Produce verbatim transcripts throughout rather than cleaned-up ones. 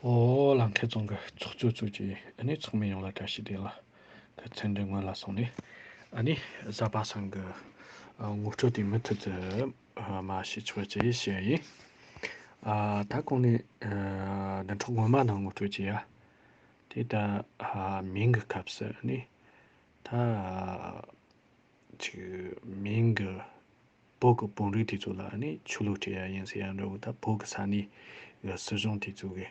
ཨོ་ལང་ཁེ་ཙོང་གི་ཚོགས་གཙོ་ཚོས་ཀྱིས་ཨ་ནི་ཚོགས་མི་ཡོངས་ལ་བཀྲ་ཤིས་བདེ་ལེགས། ཁ་ཚན་འདི་སྔོན་ལ་སོང་ནས་ཨ་ནི་གཟའ་པ་སངས་གི་ཨ་ངོ་སྤྲོད་དེ་མུ་མཐུད་དུ་ཨ་མ་བྱེད་ཆོག་ཅེས་བཤད་ཡིན། ཨ་ད་གོང་ནས་ཨ་བདུན་ཕྲག་སྔོན་མ་ནང་ངོ་སྤྲོད་བྱས་ཡ། དེ་ད་ཨ་མིང་གི་སྐབས་སུ་ཨ་ནི་ད་ཅིག་མིང་གི་བོད་ཀྱི་བོན་རིགས་དེ་ཚོ་ལ་ནི་ཆོས་ལུགས་སྤྲད་ཡ་ཡིན་ཟེར་ཡ་འདྲ་བོ། ད་བོད་ཀྱི་ས་གནས་གི་སྲིད་གཞུང་དེ་ཚོ་གི་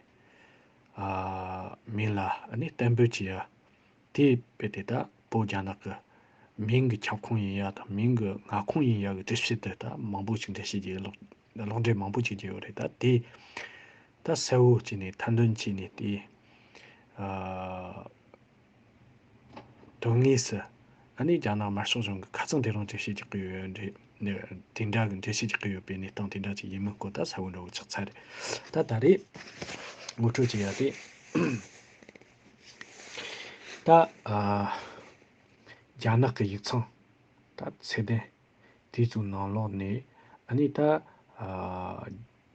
ཨ་མིང་ལ་ནི་གཏན་འབེབས་བྱེད་ཡ། དེ་དཔེ་དེ་ད་བོད་རྒྱ་ནག་གི་མིང་གི་ཁྱབ་ཁོངས་ཡིན་ཡ་དང་མིང་གི་མངའ་ཁོངས་ཡིན་ཡ་གི་སྒྲུབ་བྱེད་དེ་ད་མང་པོ་ཞིག་འགྲེལ་བཤད་བྱེད་ཀློག་ཀློག་འགྲེལ་མང་པོ་ཞིག་བྱས་ཡོད་རེད། ད་དེ་ད་གསལ་བོ་བྱས་ནས་ཐེར་འདོན་བྱས་ནས་དེ་ཨ། དོན་དངོས་སུ་ཨ་ནི་རྒྱ་ནག་དམར་ཤོག་གཞུང་གིས་ཁ་སང་དེ་རིང་འགྲེལ་བཤད་རྒྱག་གི་ཡོད་འདྲ། དེ་འདྲ་གི་འགྲེལ་བཤད་རྒྱག་གི་ཡོད་པའི་གནས་སྟངས་དེ་འདྲ་ཅིག་ཡིན་མིན་སྐོར་ད་གསལ་བོ་འདྲ་བོ་ཆགས་ཚར་རེད། ད་ད་རེས་ངོ་སྤྲོད་བྱེད་ཡ་དེ་ད་ཨ་རྒྱ་ནག་གི་ཡིག་ཚང་ད་ཚད་ལྡན་དེ་ཚོའི་ནང་ལོགས་ནས་ཨ་ནི་ད་ཨ་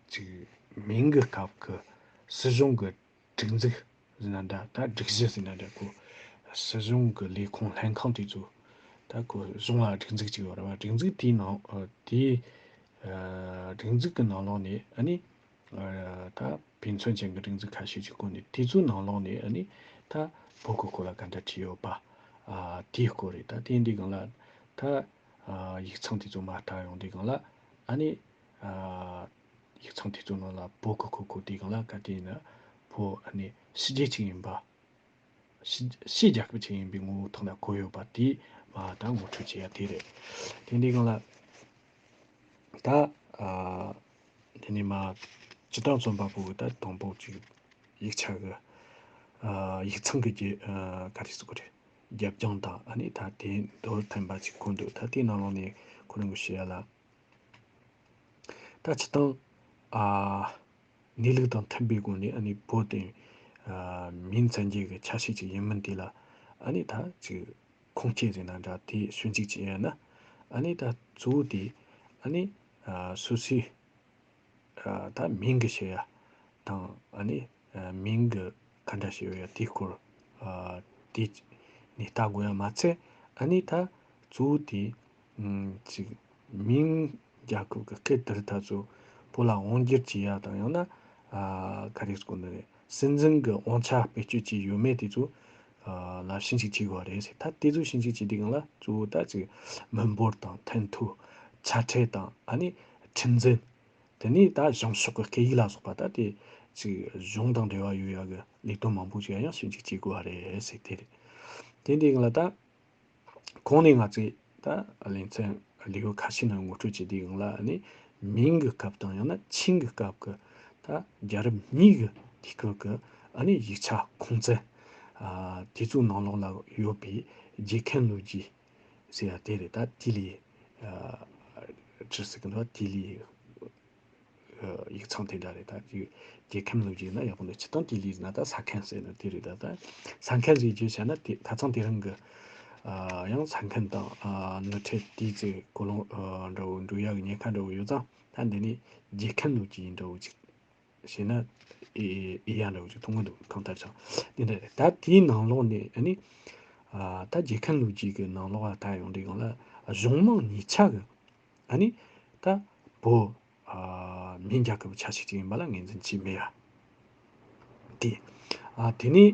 ཅིག་མིང་གི་སྐབས་ཀྱི་སྲིད་གཞུང་གི་སྒྲིག་འཛུགས་ཟེར་ན་འདྲ། ད་སྒྲིག་གཞི་ཟེར་ན་འདྲ། ཁོ་སྲིད་གཞུང་གི་ལས་ཁུངས་ལྷན་ཁང་དེ་ཚོ་ད་ཁོ་གཞུང་ལ་སྒྲིག་འཛུགས་ཅིག་ཡོད་རེད་བ། སྒྲིག་འཛུགས་དེའི་ནང་ཨ་དེའི་ཨ་སྒྲིག་འཛུགས་ཀྱི་ནང་ལོགས་ནས་ཨ་ནི་ཨ་ད་དཔེ་མཚོན་ཅན་གྱི་སྒྲིག་འཛུགས་ཁ་ཤས་ཅིག་བཀོད་ནས་དེ་ཚོའི་ནང་ལོགས་ནས་ཨ་ནི་ད་བོད་ཀྱི་སྐོར་ལ་ག་འདྲ་བྲིས་ཡོད་པ་ཨ་དེའི་སྐོར་རེད། ད་དེ་འདི་སྒང་ལ་ད་ཨ་ཡིག་ཚང་དེ་ཚོ་མར་བལྟ་ཡོང་དུས་སྒང་ལ་ཨ་ནི་ཨ་ཡིག་ཚང་དེ་ཚོའི་ནང་ལ་བོད་ཀྱི་སྐོར་བཀོད་དུས་སྒང་ལ་ག་དུས་ཡིན་ན་བོད་ཨ་ནི་ཕྱི་རྒྱལ་ཅིག་ཡིན་པ། ཕྱི་ཕྱི་རྒྱལ་ཁབ་ཅིག་ཡིན་པའི་ངོ་བོ་ཐོག་ནས་བཀོད་ཡོད་པ་དེ་མར་ད་ངོ་སྤྲོད་བྱེད་ཡ་དེ་རེད། དེ་འདི་སྒང་ལ་ད་ཨ་དེ་ནས་མར་སྤྱིར་བཏང་རྩོམ་པ་པོ་གི་ད་དང་པོ་ཅིག་ཡིག་ཆ་གི་ཨ་ཡིག་ཚང་གི་རྒྱ་ཨ་ག་རེ་ཟེར་དགོས་རེད། རྒྱབ་ལྗོངས་དང་ཨ་ནི་ད་དེ་མདོར་ཐོན་པ་ཅིག་བཀོད་འདུག་ད་དེའི་ནང་ལོགས་ནས་ཁོ་རང་གི་བཤད་ཡ་ལ། ད་སྤྱིར་བཏང་ཨ་གནས་ལུགས་དང་མཐུན་པའི་སྒོ་ནས་ཨ་ནི་བོད་དེ་ཨ་མིང་བཙན་འགྱུར་གྱི་ཆ་ཤས་ཅིག་ཡིན་མིན་དེ་ལ་ཨ་ནི་ད་ཅིག་ཁུངས་སྐྱེལ་ཟེར་ན་འདྲ། དེ་ཞིབ་འཇུག་བྱེད་ཡ་ན་ཨ་ནི་ད་གཙོ་བོ་དེ་ཨ་ནི་ཨ་སོ་སོའི་ཨ་ད་མིང་གི་བཤད་ཡ་དང་ཨ་ནི་ཨ་མིང་གི་ག་འདྲ་ཞིག་ཡོད་ཡ་དེའི་སྐོར་ཨ་དེ་ནས་ལྟ་དགོས་ཡ་མ་ཚད། ཨ་ནི་ད་གཙོ་བོ་དེ་ཨམ་ཅིག་མིང་རྒྱལ་ཁབ་ཀྱི་སྐད་དེ་རིགས་དེ་ཚོ་བོད་ལ་དབང་བསྒྱུར་བྱེད་ཡ་དང་ཡང་ན་ཨ་ག་རེ་ཟེར་དགོས་ནི་རེད། སྲིད་འཛིན་གྱི་དབང་ཆ་བེད་སྤྱོད་བྱས་ཡོད་མེད་དེ་ཚོ་ཨ་ལ་ཞིབ་འཇུག་བྱེད་དགོས་པ་རེད་ཟེར། ད་དེ་ཚོ་ཞིབ་འཇུག་བྱེད་དུས་སྒང་ལ་གཙོ་བོ་ད་ཅིག་མི་འབོར་དང་ཕན་ཐོགས། ཆ་ཁྲལ་དང་ཨ་ནི་ཁྲིམས་འཛིན། དེ་ནས་ད་གཞུང་ཕྱོགས་ཀྱི་སྐད་ཡིག་ལ་སོགས་པ་ད་དེ་ཅིག་གཞུང་དང་འབྲེལ་བ་ཡོད་ཡ་གི་ལས་དོན་མང་པོ་ཞིག་ཡང་ཞིབ་འཇུག་བྱེད་དགོས་པ་རེད་ཟེར་དེ་རེད། དེ་འདི་སྒང་ལ་ད་གོང་ནས་ང་ཚོས་ད་ལེ་ཚན་ལེའུ་ཁ་ཤས་ནང་ངོ་སྤྲོད་བྱེད་དུས་སྒང་ལ་ཨ་ནི་མིང་གི་སྐབས་དང་ཡང་ན་ཆིང་གི་སྐབས་ཀྱི་ད་རྒྱལ་རབས་གཉིས་ཀྱི་དུས་སྐབས་ཀྱི་ཨ་ནི་ཡིག་ཆ་ཁུངས་བཙན་ཨ་དེ་ཚོའི་ནང་ལོགས་ལ་ཡོད་པའི་རྗེ་མཁན་ལོ་རྒྱུས་ཟེར་ཡ་དེ་རེད། ད་དེ་ལས་ཨ་ཅི་ཟེར་གི་འདུག་དེ་ལས་ཨ་ཡིག་ཚང་དེ་འདྲ་རེད། ད་ཅིག་རྗེ་མཁན་ལོ་རྒྱུས་ན་ཡག་པོ་འདུག་སྤྱིར་བཏང་དེ་ལས་ན་ད་ས་མཁན་ཟེར་ན་དེ་རེད། ད་ད་ས་མཁན་ཟེར་རྒྱུ་བྱས་ན་དེ་ཁ་སང་དེ་རིང་གི་ཨ་ཡང་ས་མཁན་དང་ཨ་ནོར་འཁྲུལ་དེའི་ཚེ་གོ་ལོང་ཨ་འདྲ་བོ་འགྲོ་ཡག་གི་ཉེན་ཁ་འདྲ་བོ་ཡོད་ཙང་། ད་འདི་ནི་རྗེ་མཁན་ལོ་རྒྱུས་ཡིན་འདྲ་བོ་ཅིག་བྱས་ན་ཨེ་ཨེ་ཡག་འདྲ་བོ་ཅིག་མཐོང་གི་འདུག་གང་ལྟར་ཀྱང་དེ་འདྲ་རེད། ད་དེའི་ནང་ལོགས་ནས་ཨ་ནི་ཨ་ད་རྗེ་མཁན་ལོ་རྒྱུས་ཀྱི་ནང་ལོགས་ལ་ད་ཡོང་དུས་སྒང་ལ་གཞུང་མང་གཉིས་ཆ་གི་ཨ་ནི་ད་བོད་ཨ་མིང་རྒྱལ་ཁབ་ཆ་ཤས་ཅིག་ཡིན་པ་ལ་ངོས་འཛིན་བྱས་མེད་ཡ། དེ་ཨ་དེ་ནི་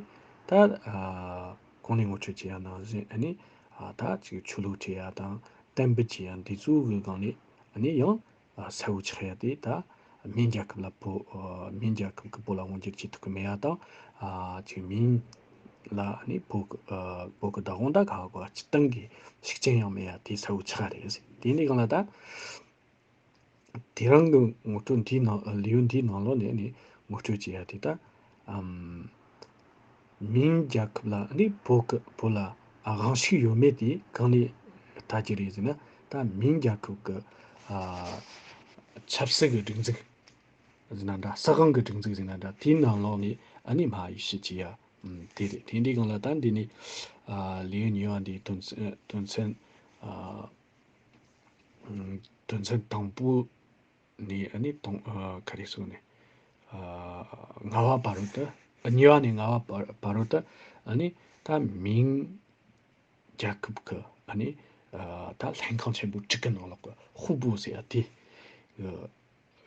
ད་ཨ་གོང་ནས་ངོ་སྤྲོད་བྱས་ཡ་ནང་བཞིན་ཨ་ནི་ཨ་ད་ཅིག་ཆོས་ལུགས་ཁྲིད་ཡ་དང་གཏན་འབེབས་བྱས་ཡ་འདི་ཚོ་གི་སྒང་ནས་ཨ་ནི་ཡང་ཨ་གསལ་བོ་ཆགས་ཡ་དེ་ད་མིང་རྒྱལ་ཁབ་ལ་བོད་ཨ་མིང་རྒྱལ་ཁབ་ཀྱི་བོད་ལ་དབང་བསྒྱུར་བྱེད་ཐུབ་ཀྱི་མེད་ཡ་དང་། ཨ་ཅིག་མིང་ལ་ཨ་ནི་བོད་ཀྱི་ཨ་བོད་ཀྱི་བདག་དབང་ད་ག་ག་སྤྱིར་བཏང་གི་ཤུགས་རྐྱེན་ཡང་མེད་ཡ་དེ་གསལ་བོ་ཆགས་རེད། དེ་འདི་སྒང་ལ་ད། དེ་རིང་གི་ངོ་སྤྲོད་འདིའི་ནང་ལེའུ་འདིའི་ནང་ལོགས་ནས་ནི་ངོ་སྤྲོད་བྱེད་ཡ་དེ་ད་ཨམ་མིང་རྒྱལ་ཁབ་ལ་ནི་བོད་ཀྱི་བོད་ལ་ཨ་དབང་ཤུགས་ཡོད་མེད་དེ་གང་ནས་ལྟ་རྒྱུ་རེད་ཟེར་ན། ད་མིང་རྒྱལ་ཁབ་ཀྱི་ཨ་ཆབ་སྲིད་ཀྱི་སྒྲིག་འཛུགས་ཟེར་ན་འདྲ། སྲིད་དབང་གི་སྒྲིག་འཛུགས་ཟེར་ན་འདྲ། དེའི་ནང་ལོགས་ནས་ཨ་ནི་མར་ཡིད་ཆེས་བྱེད་ཡ་ཨམ་དེ་རེད། དེ་འདྲའི་སྒང་ལ་ད་འདི་ནི་ཨ་ལེའུ་གཉིས་པ་འདིའི་དོན་ཚན་དོན་ཚན་ཨ་དོན་ཚན་དང་པོ་ནས་ཨ་ནི་དང་ཨ་ག་རེ་ཟེར་ནས་ཨ་ ལྔ་བ་བར་དུ། གཉིས་པ་ནས་ལྔ་བ་བར་བར་དུ། ཨ་ནི་ད་མིང་རྒྱལ་ཁབ་ཀྱི། ཨ་ནི་ཨ་ད་ལྷན་ཁང་ཆེན་པོ་དྲུག་གི་ནང་ལོགས་ཀྱི་ཧུའུ་པུའུ་ཟེར་ཡ་དེ་གི་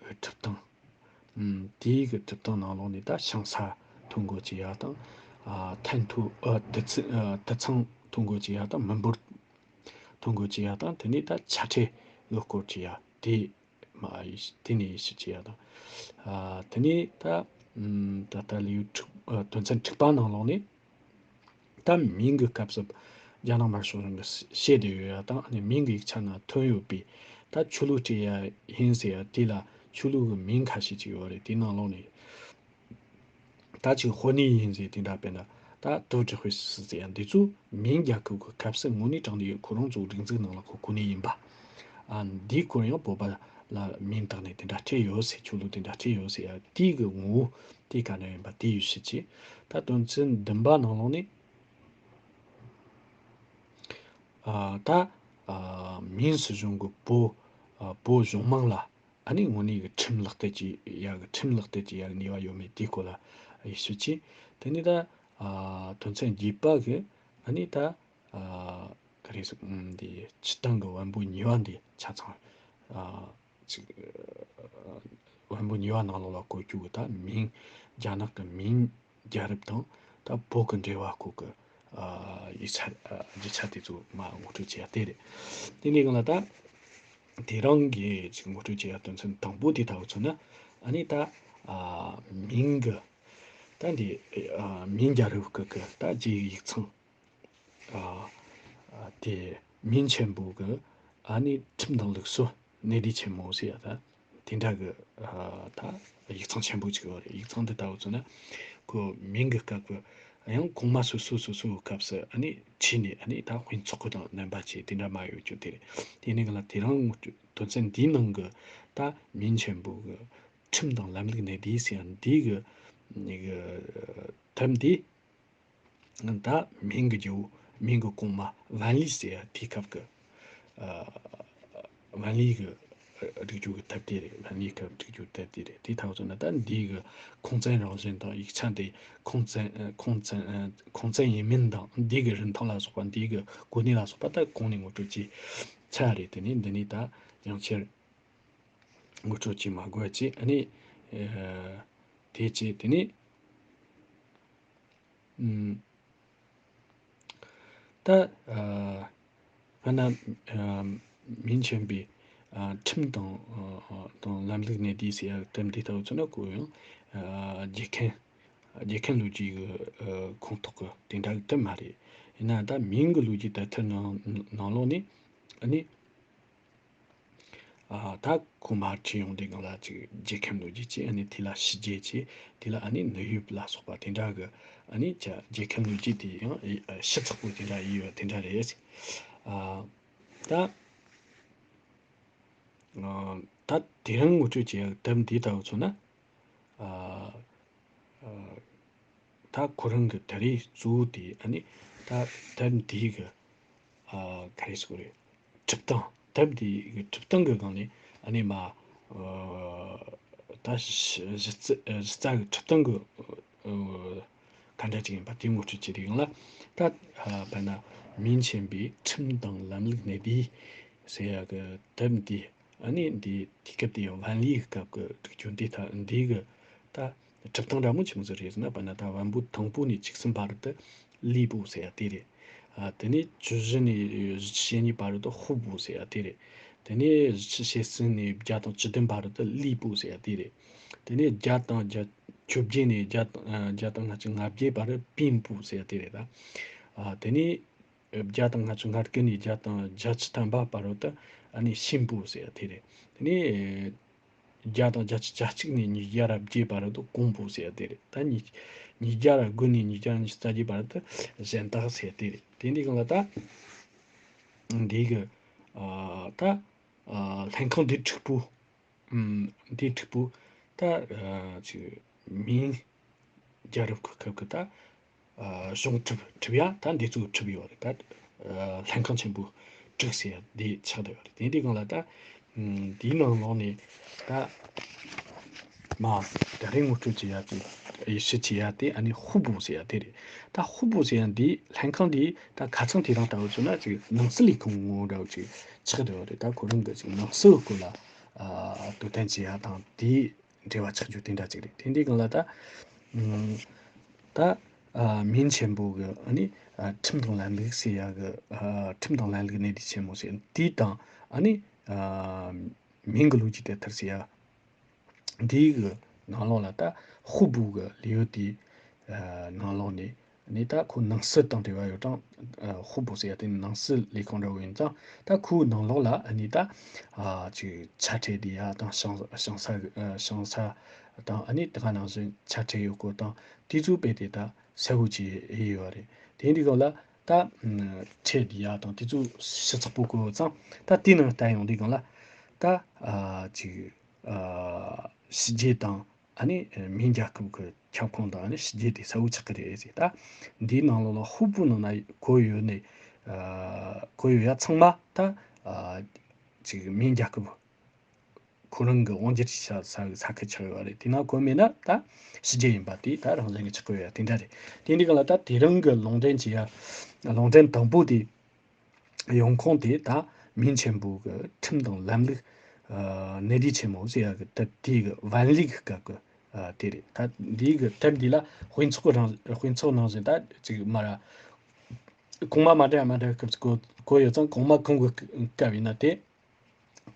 གི་ཁྲིམས་ཐང་། ཨམ། དེའི་གི་ཁྲིམས་ཐང་ནང་ལོགས་ནས་ད་ཞིང་ས་ཐོ་འགོད་བྱེད་ཡ་དང་། ཨ། ཐན་ཐོ། ཨ། དུད་ཚང་། ཨ། དུད་ཚང་ཐོ་འགོད་བྱེད་ཡ་དང་། མི་འབོར་ཐོ་འགོད་བྱེད་ཡ་དང་། དེ་ནས་ད་ཆ་འཕྲུལ་གི་སྐོར་བྱེད་ཡ་དེ་མ་ཡི་དེ་ནས་ཡི་ཤུ་བྱེད་ཡ་དང་། ཨ། དེ་ནས་ད། ཨམ། ད་ལྟ་ལེའུ་དྲུག་ཨ། དོན་ཚན་དྲུག་པ་ནང་ལོགས་ནས། ད་མིང་གི་སྐབས་སུ་རྒྱ་ནག་དམར་ཤོག་གཞུང་གིས་བཤད་བསྡད་ཡོད་ཡ་དང་། ཨ་ནི་མིང་གི་ཡིག་ཆ་ནང་ཐོན་ཡོད་པའི་ད་ཆོས་ལུགས་སྤྲད་ཡ་ཡིན་ཟེར་ཡ་དེ་ལ་ཆོས་ལུགས་ཀྱི་མིང་ཁ་ཤས་ཅིག་ཡོད་རེད། དེའི་ནང་ལོགས་ནས་ད་ཅིག་ཧོ་ནི་ཡིན་ཟེར། དེ་འདྲ་དཔེར་ན་ད་ཏུའུ་ཀྲི་ཧུའེ་སི་ཟེར་ཡ་འདི་ཚོ་མིང་རྒྱལ་ཁབ་ཀྱི་སྐབས་སུ་དངོས་གནས་དྲང་བདེན་ཁོ་རང་ཚོའི་སྒྲིག་འཛུགས་ནང་ལ་ཁོ་གོ་གནས་ཡིན་པ། ཨ། འདིའི་སྐོར་ཡང་བོད་པ་ལ་མིང་བཏགས་ནས་དེ་འདྲ་སྤྲད་ཡོད་ཟེར། ཆོས་ལུགས་དེ་འདྲ་སྤྲད་ཡོད་ཟེར་ཡ་དེའི་གི་ངོ་བོ་དེ་ག་འདྲ་ཡིན་པ་དེ་ཡི་ཤུ་བྱས། ད་དོན་ཚན་བདུན་པ་ནང་ལོགས་ནས། ཨ། ད། ཨ། མིན་སྲིད་གཞུང་གི་བོད། ཨ། བོད་གཞུང་མང་ལ་ཨ་ནི་དངོས་གནས་ཀྱི་ཁྲིམས་ལག་བསྟར་བྱེད་ཡག་གི་ཁྲིམས་ལག་བསྟར་བྱེད་ཡག་གི་ནུས་པ་ཡོད་མེད་དེའི་སྐོར་ལ་ཡི་ཤུ་བྱས། དེ་ནས་ད། ཨ། དོན་ཚན་བརྒྱད་པ་གི་ཨ་ནི་ད། ཨ། ག་རེ་ཟེར། ཨམ། འདི་སྤྱིར་བཏང་གི་བོན་པོ་གཉིས་པ་འདི་ཆ་ཚང་། ཨ། ཅིག་བོན་པོ་གཉིས་པ་ནང་ལོགས་ལ་བཀོད་རྒྱུ་གི་ད་མིང་། རྒྱ་ནག་གི་མིང་རྒྱལ་རབས་དང་ད་བོད་ཀྱི་འབྲེལ་བ་སྐོར་གྱི། ཨ། ཡིག་ཆ། ཨ། རྒྱུ་ཆ་དེ་ཚོ་མར་ངོ་སྤྲོད་བྱས་ཡ་དེ་རེད། དེ་ནས་གང་ལ་ད་དེ་རིང་གི་ཅིག་ངོ་སྤྲོད་བྱེད་ཡ་དོན་ཚན་དང་པོ་དེ་ལྟ་བུ་མཚོན་ན། ཨ་ནི་ད། ཨ། མིང་གི་ད་འདི། ཨ། མིང་རྒྱལ་རབས་སྐོར་གྱི་ད་རྒྱའི་ཡིག་ཚང་། ཨ། ཨ། དེ་མིན་ཆེན་པོ་གི་ཨ་ནི་ཁྲིམས་དང་ལུགས་སྲོལ་གནས་བསྡུས་ཆེན་མོ་ཟེར་ཡ་ད་དེ་འདྲ་གི། ཨ། ད་ཡིག་ཚང་ཆེན་པོ་ཅིག་ཡོད་རེད། ཡིག་ཚང་འདི་ལྟ་བུ་མཚོན་ན་ཁོ་མིང་གི་སྐབས་ཀྱི་ཡང་གོང་མ་སོ་སོ་སོ་སོའི་སྐབས་སུ་ཨ་ནི་ཁྲིད་ནས་ཨ་ནི་ད་དཔེ་ཚོགས་ཀྱི་དང་རྣམ་པ་བྱས་དེ་འདྲ་མ་ཡོད་རྒྱུ་དེ་རེད། དེ་ནས་གང་ལ་དེ་རིང་དོན་ཚན་འདིའི་ནང་གི་ད་མིན་ཆེན་པོ་གི་ཁྲིམས་དང་ལམ་ལུགས་གནས་བསྡུས་ཟེར་ཡ་འདི་གི་གི་དེབ་འདི། ད་མིང་གི་རྒྱལ་པོ། མིང་གི་གོང་མ་ཝན་ལི་ཟེར་ཡ་དེའི་སྐབས་ཀྱི། ཨ། ཝན་ལི་གི་སྒྲིག་རྒྱུ་གི་དེབ་དེ་རེད། ཝན་ལི་སྐབས་སྒྲིག་རྒྱུ་དེབ་དེ་རེད། དེ་ལྟ་བུ་མཚོན་ན་ད་འདི་གི་ཁུངས་བཙན་རང་བཞིན་དང་། ཡིག་ཆ་འདི་ཁུངས་བཙན། ཁུངས་བཙན། ཁུངས་བཙན་ཡིན་མིན་དང་། འདི་གི་རིན་ཐང་ལ་སོགས་པ། འདི་གི་གོ་གནས་ལ་སོགས་པ་ད་གོང་ནས་ངོ་སྤྲོད་བྱས་ཚར་རེད། དེ་ནས་འདི་ནས་ད་ཡང་བསྐྱར་ངོ་སྤྲོད་བྱེད་མ་དགོས་ཅེས། ཨ་ནི། ཨ། དེ་བྱས། དེ་ནས། ཨམ། ད། ཨ། ཧ་ན། ཨ། མིན་ཆེན་པོའི། ཨ། ཁྲིམས་དང་། ཨ། དང་ལམ་ལུགས་གནས་བསྡུས་ཟེར་ཡ་དེབ་འདི་ལྟ་བུ་མཚོན་ན་ཁོ་ཡང་། ཨ། རྒྱལ་ཁམས། རྒྱལ་ཁམས་ལོ་རྒྱུས་ཀྱི། ཨ། ཁོངས་གཏོགས་ཀྱི་དེ་འདྲ་གི་དེབ་མ་རེད། ཡིན་ན་ད་མིང་གི་ལོ་རྒྱུས་དེབ་ཐེར་ནང་ནང་ལོགས་ནས་ཨ་ནི། ཨ། ད་ཁོ་མར་ཁྲིད་ཡོང་དུས་སྒང་ལ་ཅིག་རྒྱལ་ཁམས་ལོ་རྒྱུས་བྱས། ཨ་ནི་དེ་ལ་ཕྱི་རྒྱལ་བྱས། དེ་ལ་ཨ་ནི་ནུབ་ཡུལ་ལ་སོགས་པ་དེ་འདྲ་གི། ཨ་ནི་ཅིག་རྒྱལ་ཁམས་ལོ་རྒྱུས་དེ་ཡང་ཨ་ཞིབ་ཚགས་པོ་དེ་འདྲ་ཡོད་པ་དེ་འདྲ་རེད། ཨ། ད། ཨ། ད་དེ་རིང་ངོ་སྤྲོད་བྱེད་ཡག་དེབ་འདི་ལྟ་བུ་མཚོན་ན། ཨ། ཨ། ད་ཁོ་རང་གི་ད་རེས་གཙོ་བོ་དེ་ཨ་ནི་ད་དེབ་འདིའི་གི། ཨ། ག་རེ་ཟེར་དགོས་རེད། ཁྲིམས་ཐང་། དེབ་འདིའི་གི་ཁྲིམས་ཐང་གི་སྒང་ནས་ཨ་ནི་མར། ཨ། ད་གཞི་གཞི་རྩ་གཞི་རྩ་གི་ཁྲིམས་ཐང་གི། ཨ། ག་འདྲ་ཅིག་ཡིན་པ་དེ་ངོ་སྤྲོད་བྱེད་དུས་སྒང་ལ། ད། ཨ། དཔེར་ན་མིན་ཆེན་པོའི་ཁྲིམས་དང་ལམ་ལུགས་གནས་བསྡུས་ཟེར་ཡག་གི་དེབ་འདི། ཨ་ནི་འདི་དུས་སྐབས་དེའི་ཝན་ལིའི་སྐབས་ཀྱི་སྒྲིག་རྒྱུ་འདི་ད་འདི་གི་ད་གྲུབ་སྟངས་འདྲ་མོ་ཆི་མོ་ཟིག་རེད་ཟེར་ན། དཔེར་ན་ད་བོན་པོ་དང་པོ་ནས་བཅུ་གསུམ་བར་དུ་ལི་པོ་ཟེར་ཡ་དེ་རེད། ཨ། དེ་ནས་བཅུ་བཞི་ནས་བཞི་བཅུ་ཞེ་གཉིས་བར་དུ་ཧུ་པོ་ཟེར་ཡ་དེ་རེད། དེ་ནས་བཞི་བཅུ་ཞེ་གསུམ་ནས་བརྒྱ་དང་བཅུ་བདུན་བར་དུ་ལི་པོ་ཟེར་ཡ་དེ་རེད། དེ་ནས་བརྒྱ་དང་བརྒྱད་བཅོ་བརྒྱད་ནས་བརྒྱ་དང་ཨ་བརྒྱ་དང་ལྔ་བཅུ་ང་བརྒྱད་བར་དུ་པིན་པོ་ཟེར་ཡ་དེ་རེད་ད། ཨ། དེ་ནས། བརྒྱ་དང་ལྔ་བཅུ་ང་དགུ་ནས་བརྒྱ་དང་བརྒྱད་ཅུ་ཐམ་པ་བར་དུ་ཨ་ནི་ཤིན་པོ་ཟེར་ཡ་དེ་རེད། དེ་ནས་བརྒྱ་དང་བརྒྱད་ཅུ་གྱ་གཅིག་ནས་ཉིས་བརྒྱ་ར་བརྒྱད་བར་དུ་ཀོང་པོ་ཟེར་ཡ་དེ་རེད། ད་ཉིས་ཉིས་བརྒྱ་ར་དགུ་ནས་ཉིས་བརྒྱ་ཉི་ཤུ་རྩ་བརྒྱད་བར་དུ་གཞན་དག་ཟེར་ཡ་དེ་རེད། དེ་འདི་སྒང་ལ་ད་འདི་གི། ཨ། ད། ཨ། ལྷན་ཁང་འདི་དྲུག་པོ། ཨམ། འདི་དྲུག་པོ་ད། ཨ། ཅིག་མིང་རྒྱལ་རབས་ཀྱི་སྐབས་ཀྱི་ད། ཨ། གཞུང་གྲུབ་གྲུབ་ཡ་ད་འདི་ཚོ་གྲུབ་ཡོད་རེད་ད། ཨ། ལྷན་ཁང་ཆེན་པོ་དྲུག་ཟེར་ཡ་འདི་ཆགས་བསྡད་ཡོད་རེད། དེ་འདི་སྒང་ལ་ད། ཨམ། འདིའི་ནང་ལོགས་ནས་ད་མར་ད་རེས་ངོ་སྤྲོད་བྱེད་ཡ་དེ། ཡེ་ཤུ་ཆེ་ཡ་དེ་ཨ་ནི་ཧུ་བུ་ཟེར་ཡ་དེ་རེད། ད་ཧུ་བུ་ཟེར་ཡ་འདི་ལྷན་ཁང་འདི་ད་ཁ་ཚང་དེ་རང་ལྟ་བུ་བྱུང་ན་ཅིག་ནང་སྲིད་ལས་ཁུངས་ངོ་འདྲ་བོ་ཅིག་ཆགས་བསྡད་པ་རེད། ད་ཁོ་རང་གི་ཅིག་ནང་སྲིད་སྐོར་ལ་ཨ་དོ་དམ་བྱེད་ཡ་དང་དེའི་འབྲེལ་བ་ཆགས་རྒྱུ་དེ་འདྲ་ཅིག་རེད། དེ་འདྲའི་སྒང་ལ་ད་ཨ་ད་ཨ་མིང་ཆེན་པོ་གི་ཨ་ནི་ཨ་ཁྲིམས་དང་ལམ་ལུགས་ཟེར་ཡ་གི་ཨ་ཁྲིམས་དང་ལམ་ལུགས་གནས་སྡུད་ཆེན་མོ་ཟེར་དེ་དང་ཨ་ནི་ཨ་མིང་གི་ལོ་རྒྱུས་དེབ་ཐེར་ཟེར་ཡ། འདིའི་གི་ནང་ལོགས་ལ་ད་ཧུ་བུ་གི་ལེའུ་དེའི་ཨ་ནང་ལོགས་ནས་ནི་ད་ཁོ་ནང་སྲིད་དང་འབྲེལ་བ་ཡོད་ཀྱང་ཨ་ཧུ་བུ་ཟེར་ཡ་དེ་ནང་སྲིད་ལས་ཁུངས་འདྲ་བོ་ཡིན་ཙང་ད་ཁོའི་ནང་ལོགས་ལ་ནི་ད་ཨ་ཅིག་ཆ་ཁྲལ་དེ་ཡ་དང་ཞིང་ཞིང་ས་ཨ་ཞིང་ས་དང་ཨ་ནི་དེ་ག་ནང་བཞིན་ཆ་ཁྲལ་ཡོད་སྐོར་དང་དེ་ཚོའི་དཔེ་དེ་ད་གསལ་བོ་ཅིག་ཡོད་རེད། དེ་འདི་ག་ལ་ད་ཁྲལ་དེ་ཡ་དང་དེ་ཚོ་ཞིབ་ཚགས་པོ་བཀོད་ཡོད་ཙང་ད་དེའི་ནང་ལྟ་ཡོང་དུས་སྒང་ལ་ད་ཨ་ཅིག་ཨ་ཕྱི་རྒྱལ་དང་ཨ་ནི་མིའི་རྒྱལ་ཁབ་ཀྱི་ཁྱབ་ཁོངས་དང་ཨ་ནི་ཕྱི་རྒྱལ་དེ་གསལ་བོ་ཆགས་ཀྱི་རེད་ཟེར། ད་འདིའི་ནང་ལོགས་ལ་ཧུ་བུ་ནང་ན་བཀོད་ཡོད་ནས་ཨ་བཀོད་ཡོད་ཡ་ཚང་མ་ད་ཨ་ཅིག་མིའི་རྒྱལ་ཁབ་ཁོ་རང་གི་དབང་སྒྱུར་བྱེད་ས་ས་ས་ཁུལ་ཆགས་ཡོད་རེད། དེ་ན་བཀོད་མེད་ན་ད་ཕྱི་རྒྱལ་ཡིན་པ་དེ་ད་རང་བཞིན་གྱི་ཆགས་ཀྱི་ཡོད་ཡ་དེ་འདྲ་རེད། དེ་འདྲའི་སྒང་ལ་ད་དེ་རིང་གི་ལུང་འདྲེན་བྱེད་ཡ་ལུང་འདྲེན་དང་པོ་དེ། ཡོང་ཁུངས་དེ་ད་མིང་ཆེན་པོ་གི་ཁྲིམས་དང་ལམ་ལུགས་ཨ་གནས་སྡུད་ཆེན་མོ་ཟེར་ཡ་གི་དེབ་དེ་གི་བན་ལི་གི་སྐབས་ཀྱི་ཨ་དེ་རེད། ད་འདི་གི་དེབ་འདི་ལ་དཔེ་ཚོགས་རང་དཔེ་ཚོགས་ནང་བཞིན་ད་ཅིག་མ་ར་གོང་མ་མ་འདྲ་མ་འདྲ་སྐབས་སུ་གོ་གོ་ཡོད་ཙང་གོང་མ་གང་གི་སྐབས་ཡིན་ན་དེ་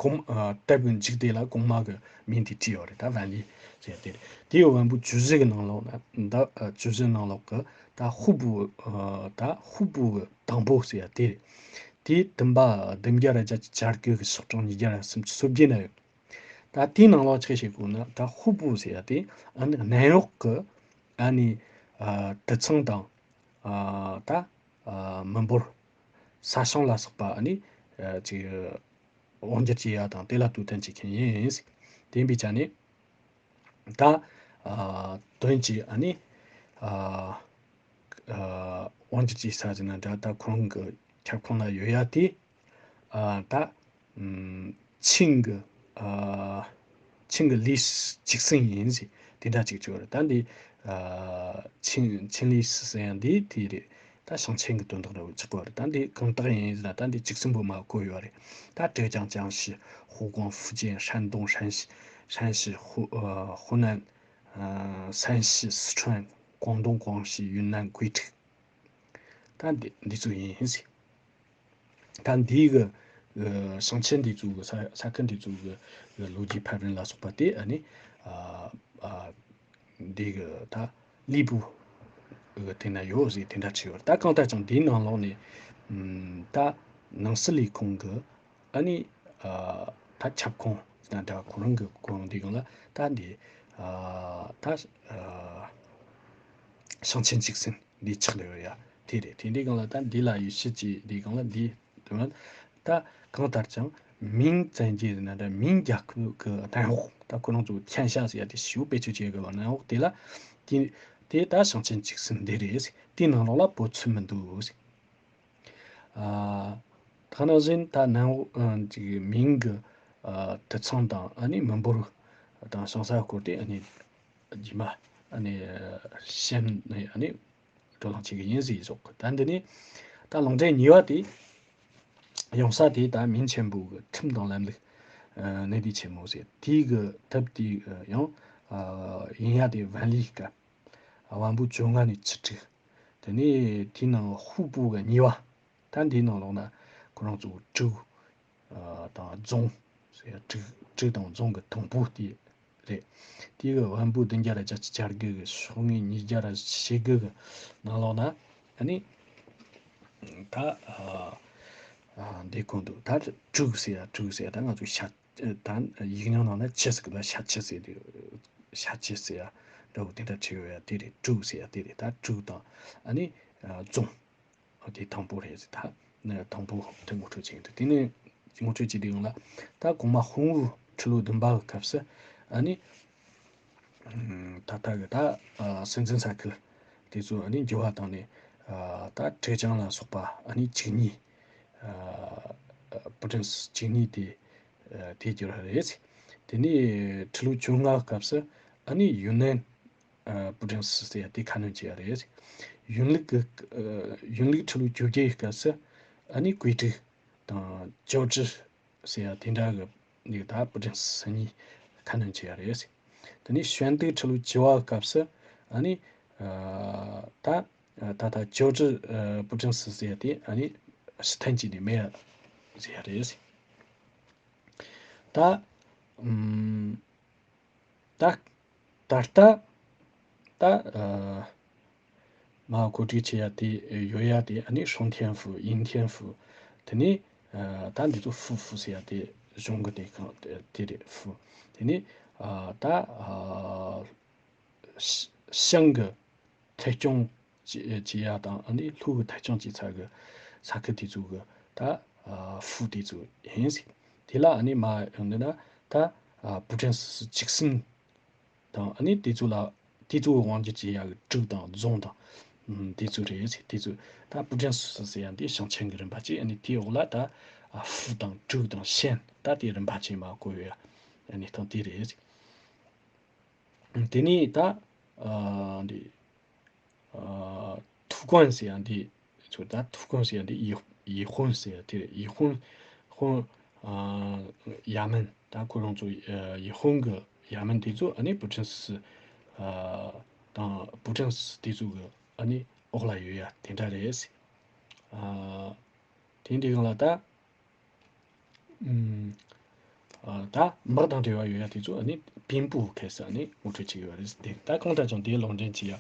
གོང་ཨ་དེབ་གི་མཇུག་དེ་ལ་གོང་མ་གི་མིང་དེ་བྲིས་ཡོད་རེད། ད་བན་ལི་ཟེར་དེ་རེད། དེ་ཡི་བན་པོ་ཇུ་ཟི་གི་ནང་ལོགས་ན་ད་ཨ་ཇུ་ཟི་ནང་ལོགས་གི་ད་ཧུ་བུ་ཨ་ད་ཧུ་བུ་གི་དང་པོ་ཟེར་ཡ་དེ་རེད། དེ་བདུན་པ་བདུན་བརྒྱ་ར་བརྒྱད་ཅུ་གྱ་དགུ་གི་ཤོག་གྲངས་ཉིས་བརྒྱ་ར་སུམ་ཅུ་སོ་བརྒྱད་ན་ཡོད། ད་དེའི་ནང་ལོགས་ཆ་ཤས་བཀོད་ན་ད་ཧུ་བུ་ཟེར་ཡ་དེ་ཨ་ནི་གནམ་འོག་གི་ཨ་ནི་ཨ་དུད་ཚང་དང་ཨ་ད་ཨ་མི་འབོར་ས་ཞིང་ལ་སོགས་པ་ཨ་ནི་ཨ་ཅིག་དབང་སྒྱུར་བྱེད་ཡ་དང་དེ་ལ་དོ་དམ་བྱེད་མཁན་ཡིན། དེ་ཡིན་པའི་ཆ་ནས། ད་ཨ་དོན་གྱིས་ཨ་ནི་ཨ་ཨ་དབང་སྒྱུར་གྱི་ས་ཟིན་ན་འདྲ། ད་ཁོ་རང་གི་ཁྱབ་ཁོངས་ན་ཡོད་ཡ་དེ་ཨ་ད་ཨམ་ཆིང་གི་ཨ་ཆིང་གི་ལི་སི་ཅིག་སིན་ཡིན་ཟེར་དེ་འདྲ་ཅིག་བྱོས་རེད། ད་འདི་ཨ་ཆིང་ཆིང་ལི་སི་ཟེར་ཡ་འདི་དེ་རེད། ད་ཞིང་ཆེན་གྱི་དོན་དག་འདྲ་བོ་ཆགས་པ་རེད། ད་འདི་གང་དག་ཡིན་ཟེར་ན་ད་འདི་ཅིག་སིན་པོ་མ་བཀོད་ཡོད་རེད། ད་ཀྲེ་ཅང་ཅང་ཞི། ཧུའུ་ཀོང་། ཧྥུ་ཅན། ཧྲན་ཏུང་། ཧྲན་ཞི། ཧྲན་ཞི། ཧུ་ཨ་ཧུ་ནན། ཨ་སན་ཞི། སི་ཁྲོན། ཀོང་ཏུང་། ཀོང་ཞི། ཡུན་ནན། ཀུའེ་ཁྲི། ད་འདི་འདི་ཚོ་ཡིན་ཟེར། ད་འདི་གི་ཨ་ཞིང་ཆེན་འདི་ཚོ་གི་ས་ས་ཁུལ་འདི་ཚོ་གི་ལོ་རྒྱུས་ཕབ་རིན་ལ་སོགས་པ་དེ་ཨ་ནི་ཨ་ཨ་འདི་གི་ད་ལི་པུ་གི་དེ་ན་ཡོད་ཟེར་དེ་འདྲ་བྲིས་ཡོད། ད་གང་ལྟར་ཀྱང་འདིའི་ནང་ལོགས་ནས་ཨམ་ད་ནང་སྲིད་ལས་ཁུངས་གི་ཨ་ནི་ཨ་ད་ཁྱབ་ཁོངས་ད་ད་ཁོ་རང་གི་གོ་རིམ་འདི་གང་ལ་ད་འདི་ཨ་ད་ཨ་ཞིང་ཆེན་ཅིག་སིན་འདི་ཆགས་ལ་ཡོད་ཡ་དེ་རེད། དེ་འདི་གང་ལ་ད་འདི་ལ་ཡུལ་ཤུལ་གྱི་འདི་གང་ལ་འདི་དོན་ད་གང་ལྟར་ཀྱང་མིང་བཙན་གྱི་ན་ད་མིང་རྒྱལ་ཁབ་ཀྱི་གནམ་འོག་ད་ཁོ་རང་ཚོ་ཁྱན་ཤ་ཟེར་ཡ་དེ་ཞུ་བེད་སྤྱོད་བྱེད་དགོས་པ་གནམ་འོག་དེ་ལ་དེ་དེ་ད་ཞིང་ཆེན་ཅིག་སིན་འདི་རེད། དེའི་ནང་ལོགས་ལ་བོད་ཚུད་མི་འདུག་ཨ་ད་ནང་བཞིན་ད་ནང་འོག་ཨ་ཅིག་མིང་གི་ཨ་དུད་ཚང་དང་ཨ་ནི་མི་འབོར་དང་ཞིང་ས་སྐོར་དེ་ཨ་ནི་རྗེས་མ་ཨ་ནི་ཤན་ནི་ཨ་ནི་བགྲོ་གླེང་བྱེད་ཀྱི་ཡིན་ཟེར་ཞོག་ད་འདི་ནི་ད་ལུང་འདྲེན་གཉིས་པ་དེ་ཡོང་ས་དེ་ད་མིང་ཆེན་པོ་གི་ཁྲིམས་དང་ལམ་ལུགས་ཨ་གནད་དོན་ཆེན་མོ་ཟེར་དེའི་གི་ཐབས་དེ་ཡང་ཨ་ཡིན་ཡ་དེ་ཝན་ལིའི་སྐབས་ཨ་བོན་པོ་བཅོ་ལྔ་ནས་བཅུ་དྲུག་དེ་ནས་དེའི་ནང་ཧུའུ་པུའུ་གི་གཉིས་པ། ད་འདིའི་ནང་ལོགས་ན་ཁོ་རང་ཚོ་ཀྲུའུ་ཨ་དང་རྫོང་ཟེར་ཡ་ཀྲུའུ་ཀྲུའུ་དང་རྫོང་གི་དང་པོ་དེ་རེད། དེ་གི་བོན་པོ་བདུན་བརྒྱ་ར་བརྒྱད་ཅུ་གྱ་དགུ་གི་ཤོག་ངོས་ཉིས་བརྒྱ་ར་ཞེ་དགུ་གི་ནང་ལོགས་ན་ཨ་ནི་ད་ཨ་ཨ་འདི་གོ་འདུག་ད་ཀྲུའུ་ཟེར་ཡ་ཀྲུའུ་ཟེར་ཡ་ད་ང་ཚོ་ཤ་ད་ཡིག་རྙིང་ནང་ན་ཆུ་ཟེར་གི་ད་ཤ་ཆུ་ཟེར་དུས་ཤ་ཆུ་ཟེར་ཡ་འདྲ་བོ་དེ་འདྲ་བྲིས་ཡོད་ཡ་དེ་རེད། ཀྲུའུ་ཟེར་ཡ་དེ་རེད། ད་ཀྲུའུ་དང་ཨ་ནི་ཨ་རྫོང་། དེ་དང་པོ་རེད་ཟེར། ད་ནི་དང་པོ་དེ་ངོ་སྤྲོད་བྱེད་ཀྱི་འདུག་དེ་ནས་ངོ་སྤྲོད་བྱེད་དུས་ཡོང་ལ་ད་གོང་མ་ཧོང་ཝུའུ་ཁྲི་ལོ་བདུན་པ་གི་སྐབས་སུ་ཨ་ནི་ད་ལྟ་གི་ད་ཨ་སྲིད་འཛིན་ས་ཁུལ་དེ་ཚོ་ཨ་ནི་འགྱུར་བ་བཏང་ནས་ཨ་ད་ཀྲེ་ཅང་ལ་སོགས་པ་ཨ་ནི་བཅུ་གཉིས་ཨ་པུ་ཀྲིན་སི་བཅུ་གཉིས་དེ་ཨ་དེ་གྱུར་བ་རེད། དེ་ནས་ཁྲི་ལོ་བཅོ་ལྔ་གི་སྐབས་སུ་ཨ་ནི་ཡུན་ནན་ ཨ་པུ་ཀྲིན་སི་ཟེར་ཡ་དེ་ཁ་སྣོན་བྱས་ཡ་རེད། ཡུན་ལུགས་ཀྱི་ཨ་ཡུན་ལུགས་ཁྲི་ལོ་བཅོ་བརྒྱད་ཀྱི་སྐབས་སུ་ཨ་ནི་ཀུའེ་ཀྲི་དང་ཅའོ་ཀྲི་ཟེར་ཡ་དེ་འདྲ་གི་ནི་ད་པུ་ཀྲིན་སི་གཉིས་ཁ་སྣོན་བྱས་ཡ་རེད། དེ་ནས་ཞབས་འདེགས་ཁྲི་ལོ་བཅུ་བ་སྐབས་སུ་ཨ་ནི་ཨ་ད་ད་ད་ཅའོ་ཀྲི་ཨ་པུ་ཀྲིན་སི་ཟེར་ཡ་དེ་ཨ་ནི་ཕྱིར་འཐེན་བྱས་ནས་མེད་ཟེར་ཡ་རེད། ད་ཨམ་ད་ད་ལྟ་ད་ཨ་མ་གོ་སྒྲིག་བྱེད་ཡ་དེ་ཡོད་ཡ་དེ་ཨ་ནི་ཧྲང་ཐེན་ཧྥུ་ཡིན་ཐེན་ཧྥུ། དེ་ནས་ཨ་ད་འདི་ཚོ་ཧྥུ་ཧྥུ་ཟེར་ཡ་དེ་གཞུང་གི་དེ་གང་དེ་རེད་ཧྥུ། དེ་ནས་ཨ་ད་ཨ་ཤ་ཞང་གི་ཐད་སྐྱོང་བྱེད་བྱེད་ཡ་དང་ཨ་ནི་ལྷོ་གི་ཐད་སྐྱོང་བྱེད་ས་གི་ས་ཁུལ་དེ་ཚོ་གི་ད་ཨ་ཧྥུ་དེ་ཚོ་ཡིན་ཟེར། དེ་ལ་ཨ་ནི་མ་ཡོང་དུས་ན་ད་ཨ་པུ་ཀྲིན་སི་ཅིག་སིན་དང་ཨ་ནི་དེ་ཚོ་ལ་དེ་ཚོ་གི་དབང་སྒྱུར་བྱེད་ཡ་གི་ཀྲུའུ་དང་རྫོང་དང་ཨམ་དེ་ཚོ་རེད་ཟེར། དེ་ཚོ་ད་པུ་ཀྲིན་སི་ཟེར་ཡ་འདི་ཞིང་ཆེན་གི་རིམ་པ་བྱས། ཨ་ནི་དེའི་འོག་ལ་ད་ཨ་ཧྥུ་དང་ཀྲུའུ་དང་ཤན་ད་དེ་རིམ་པ་བྱས་མ་བཀོད་ཡོད་ཡ་གནས་སྟངས་དེ་རེད་ཟེར། དེ་ནས་ད་ཨ་འདི་ཨ་ཐུའུ་ཀོན་ཟེར་ཡ་འདི་ཚོ་ད་ཐུའུ་ཀོན་ཟེར་ཡ་འདི་ཡི་ཡི་ཧོན་ཟེར་ཡ་དེ་རེད། ཡི་ཧོན་ཧོན་ཨ་ཡ་མན་ད་ཁོ་རང་ཚོ་ཨ་ཡི་ཧོན་གི་ཡ་མན་དེ་ཚོ་ཨ་ནི་པུ་ཀྲིན་སི་ཨ་དང་པུ་ཀྲིན་སི་དེ་ཚོ་གི་ཨ་ནི་འོག་ལ་ཡོད་ཡ་དེ་འདྲ་རེད། ཨ་དེ་འདྲའི་སྒང་ལ་ད། ཨུམ། ཨ་ད་དམག་དང་འབྲེལ་བ་ཡོད་ཡ་དེ་ཚོ་ཨ་ནི་པིན་པུའུ་ཁ་སང་ཨ་ནི་ངོ་སྤྲོད་བྱེད་ཀྱི་ཡོད་རེད། དེ་ད་གང་ལྟར་ཀྱང་དེའི་ལུང་འདྲེན་བྱེད་ཡ།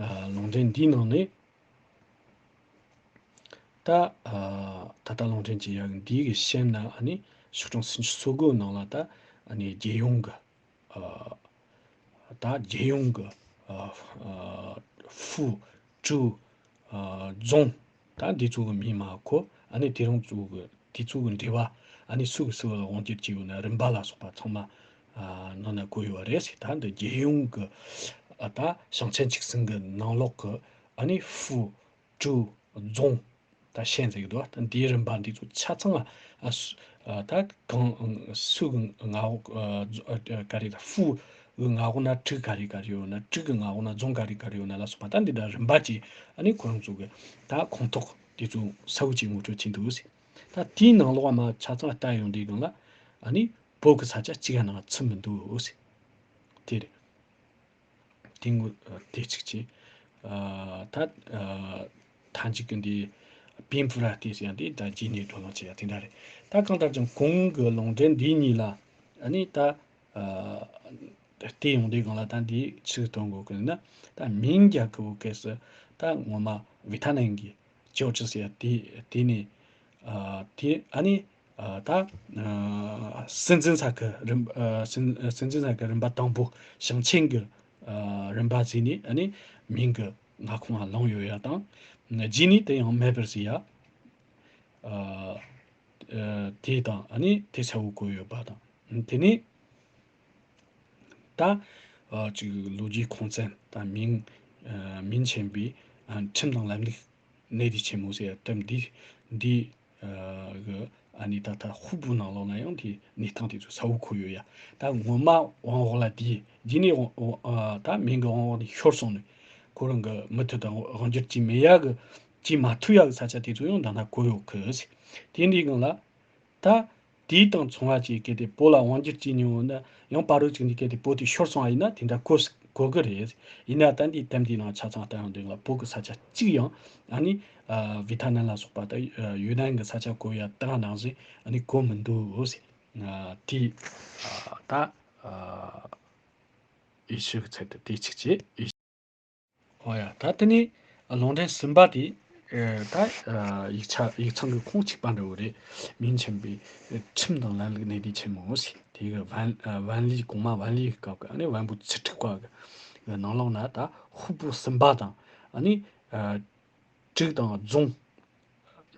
ཨ་ལུང་འདྲེན་འདིའི་ནང་ནས་ད་ཨ་ད་ལྟ་ལུང་འདྲེན་བྱེད་ཡ་འདི་གི་ཤན་ན་ཨ་ནི་ཤོག་གྲངས་སུམ་ཅུ་སོ་དགུ་ནང་ལ་ད་ཨ་ནི་རྒྱལ་ཡོངས་ཀྱི་ཨ་ད་རྒྱལ་ཡོངས་ཀྱི་ཨ་ཨ་ཧྥུ་ཀྲུའུ་ཨ་རྫོང་ད་འདི་ཚོ་གི་མིང་མ་གོ། ཨ་ནི་དེ་རང་ཚོ་གི་དེ་ཚོ་གི་འབྲེལ་བ་ཨ་ནི་སུ་གི་སུ་ལ་དབང་སྒྱུར་གྱི་ཡོད་ན་རིམ་པ་ལ་སོགས་པ་ཚང་མ་ཨ་ནང་ན་བཀོད་ཡོད་པ་རེད་ཟེར། ད་འདི་རྒྱལ་ཡོངས་ཀྱི་ཨ་ད་ཞིང་ཆེན་ཆིག་གསུམ་གི་ནང་ལོགས་ཀྱི་ཨ་ནི་ཧྥུ་ཀྲུའུ་རྫོང་ད་ཤན་ཟེར་གི་འདུག་ད་འདིའི་རིམ་པ་འདི་ཚོ་ཆ་ཚང་ཨ་སུ་ཨ་ད་གང་སུ་གི་མངའ་འོག་ཨ་ག་རེ་ད་ཧྥུ་གི་མངའ་འོག་ན་ཀྲུའུ་ག་རེ་ག་རེ་ཡོད་ན་ཀྲུའུ་གི་མངའ་འོག་ན་རྫོང་ག་རེ་ག་རེ་ཡོད་ན་ལ་སོགས་པ་ད་འདི་འདྲ་རིམ་པ་གྱིས་ཨ་ནི་ཁོ་རང་ཚོ་གི་ད་ཁོངས་གཏོགས་འདི་ཚོ་གསལ་བོ་གྱིས་ངོ་སྤྲོད་བྱེད་འདུག་ཟེར། ད་དེའི་ནང་ལོགས་མ་ཆ་ཚང་ལྟ་ཡོང་དུས་སྒང་ལ་ཨ་ནི་བོད་ཀྱི་ས་ཆ་གཅིག་ཡང་ནང་ཚུད་མི་འདུག་ཟེར། དེ་རེད། དེ་ངོ་དེ་གཅིག་བྱས། ཨ་ད་ཨ་མཐའ་མཇུག་གི་འདི་པིན་ཕུ་ར་ཏི་ཟེར་ཡ་འདི་ད་རྗེས་ནས་བགྲོ་གླེང་བྱེད་ཡ་དེ་འདྲ་རེད། ད་གང་ལྟར་ཀྱང་གོང་གི་ལུང་འདྲེན་འདི་གཉིས་ལ་ཨ་ནི་ད་ཨ་བལྟས་ཡོང་དུས་སྒང་ལ་ད་འདི་ཆི་སྟོན་དགོས་ཀྱི་ན། ད་མིང་རྒྱག་གི་འོ་གལ་སྲིད་ད་ངོ་མ་ཝི་ཐ་ནན་གྱི་ཅའོ་ཀྲི་ཟེར་ཡ་དེ་དེ་ནས་ཨ་དེ་ཨ་ནི་ཨ་ད་ཨ་སྲིད་འཛིན་ས་ཁུལ་རིམ་ཨ་སྲིད་སྲིད་འཛིན་ས་ཁུལ་རིམ་པ་དང་པོ་ཞིང་ཆེན་གྱི་ཨ་རིམ་པ་ཟིན་ནས་ཨ་ནི་མིང་གི་མངའ་ཁོངས་ལ་ལངས་ཡོད་ཡ་དང་། རྗེས་ནས་དེ་ཡང་མེད་པར་བཟོས་ཡ། ཨ་ཨ་དེ་དང་ཨ་ནི་དེ་གསལ་བོ་བཀོད་ཡོད་པ་དང་། དེ་ནས་ད་ཨ་ཅིག་ལོ་རྒྱུས་ཁུངས་བཙན་ད་མིང་ཨ་མིང་ཆེན་པོའི་ཨ་ཁྲིམས་དང་ལམ་ལུགས་གནས་བདེ་ཆེན་མོ་ཟེར་ཡ་དེབ་འདི་འདི་ཨ་གི་ཨ་ནི་ད་ལྟ་ཧུའུ་པུའུ་ནང་ལོགས་ན་ཡང་དེའི་གནས་སྟངས་དེ་ཚོ་གསལ་བོ་འཁོད་ཡོད་ཡ། ད་ངོ་མ་དབང་འོག་ལ་དེའི་རྗེས་ནས་དབང་ཨ་ད་མིང་གི་དབང་འོག་ནས་ཤོར་སོང་ནས་ཁོ་རང་གི་མུ་མཐུད་དུ་དབང་སྒྱུར་བྱས་མེད་ཡ་གི་བྱེད་མ་ཐུབ་ཡག་གི་ས་ཆ་དེ་ཚོ་ཡང་ད་ལྟ་བཀོད་ཡོད་གི་ཟེར། དེ་འདྲའི་སྒང་ལ་ད་དེའི་དང་མཚུངས་པ་ཅིག་གལ་ཏེ་བོད་ལ་དབང་སྒྱུར་བྱེད་མྱོང་ཡོད་ན་ཡང་བར་དུ་ཅིག་ནས་གལ་ཏེ་བོད་དེ་ཤོར་སོང་བ་ཡིན་ན་དེ་འདྲ་གོ་གོ་གི་རེད། ཡིན་ན་ད་འདིའི་དེབ་འདིའི་ནང་ཆ་ཚང་ལྟ་ཡོང་དུས་ལ་བོད་ཀྱི་ས་ཆ་གཅིག་ཡང་ཨ་ནི་ཨ་ཝི་ཐ་ནན་ལ་སོགས་པ་ད་ཡུན་ནན་གྱི་ས་ཆ་བཀོད་ཡ་ད་ནང་བཞིན་ཨ་ནི་གོ་མི་འདུག་ཟེར། ཨ་དེ་ཨ་ད་ཨ་ཨེ་ཤི་ཡའི་ཚད་དུ་དེ་གཅིག་བྱས། ཨོ་ཡ། ད་དེ་ནས་ལུང་འདྲེན་གསུམ་པ་དེ་ཨེ་ད་ཨ་ཡིག་ཆ་ཡིག་ཚང་གི་ཁོངས་གཅིག་པ་འདྲ་བོ་རེད། མིང་ཆེན་པོའི་ཁྲིམས་དང་ལམ་ལུགས་གནས་བདེ་ཆེན་མོ་ཟེར། དེ་གི་ཝན་ཨ་ཝན་ལི་གོང་མ་ཝན་ལི་གི་སྐབས་ཀྱི་ཨ་ནི་ཝན་པོ་ཆེ་དྲུག་པ་གི་ནང་ལོགས་ན་ད་ཧུའུ་པུའུ་གསུམ་པ་དང་ཨ་ནི་ཨ་ཀྲིག་དང་རྫོང་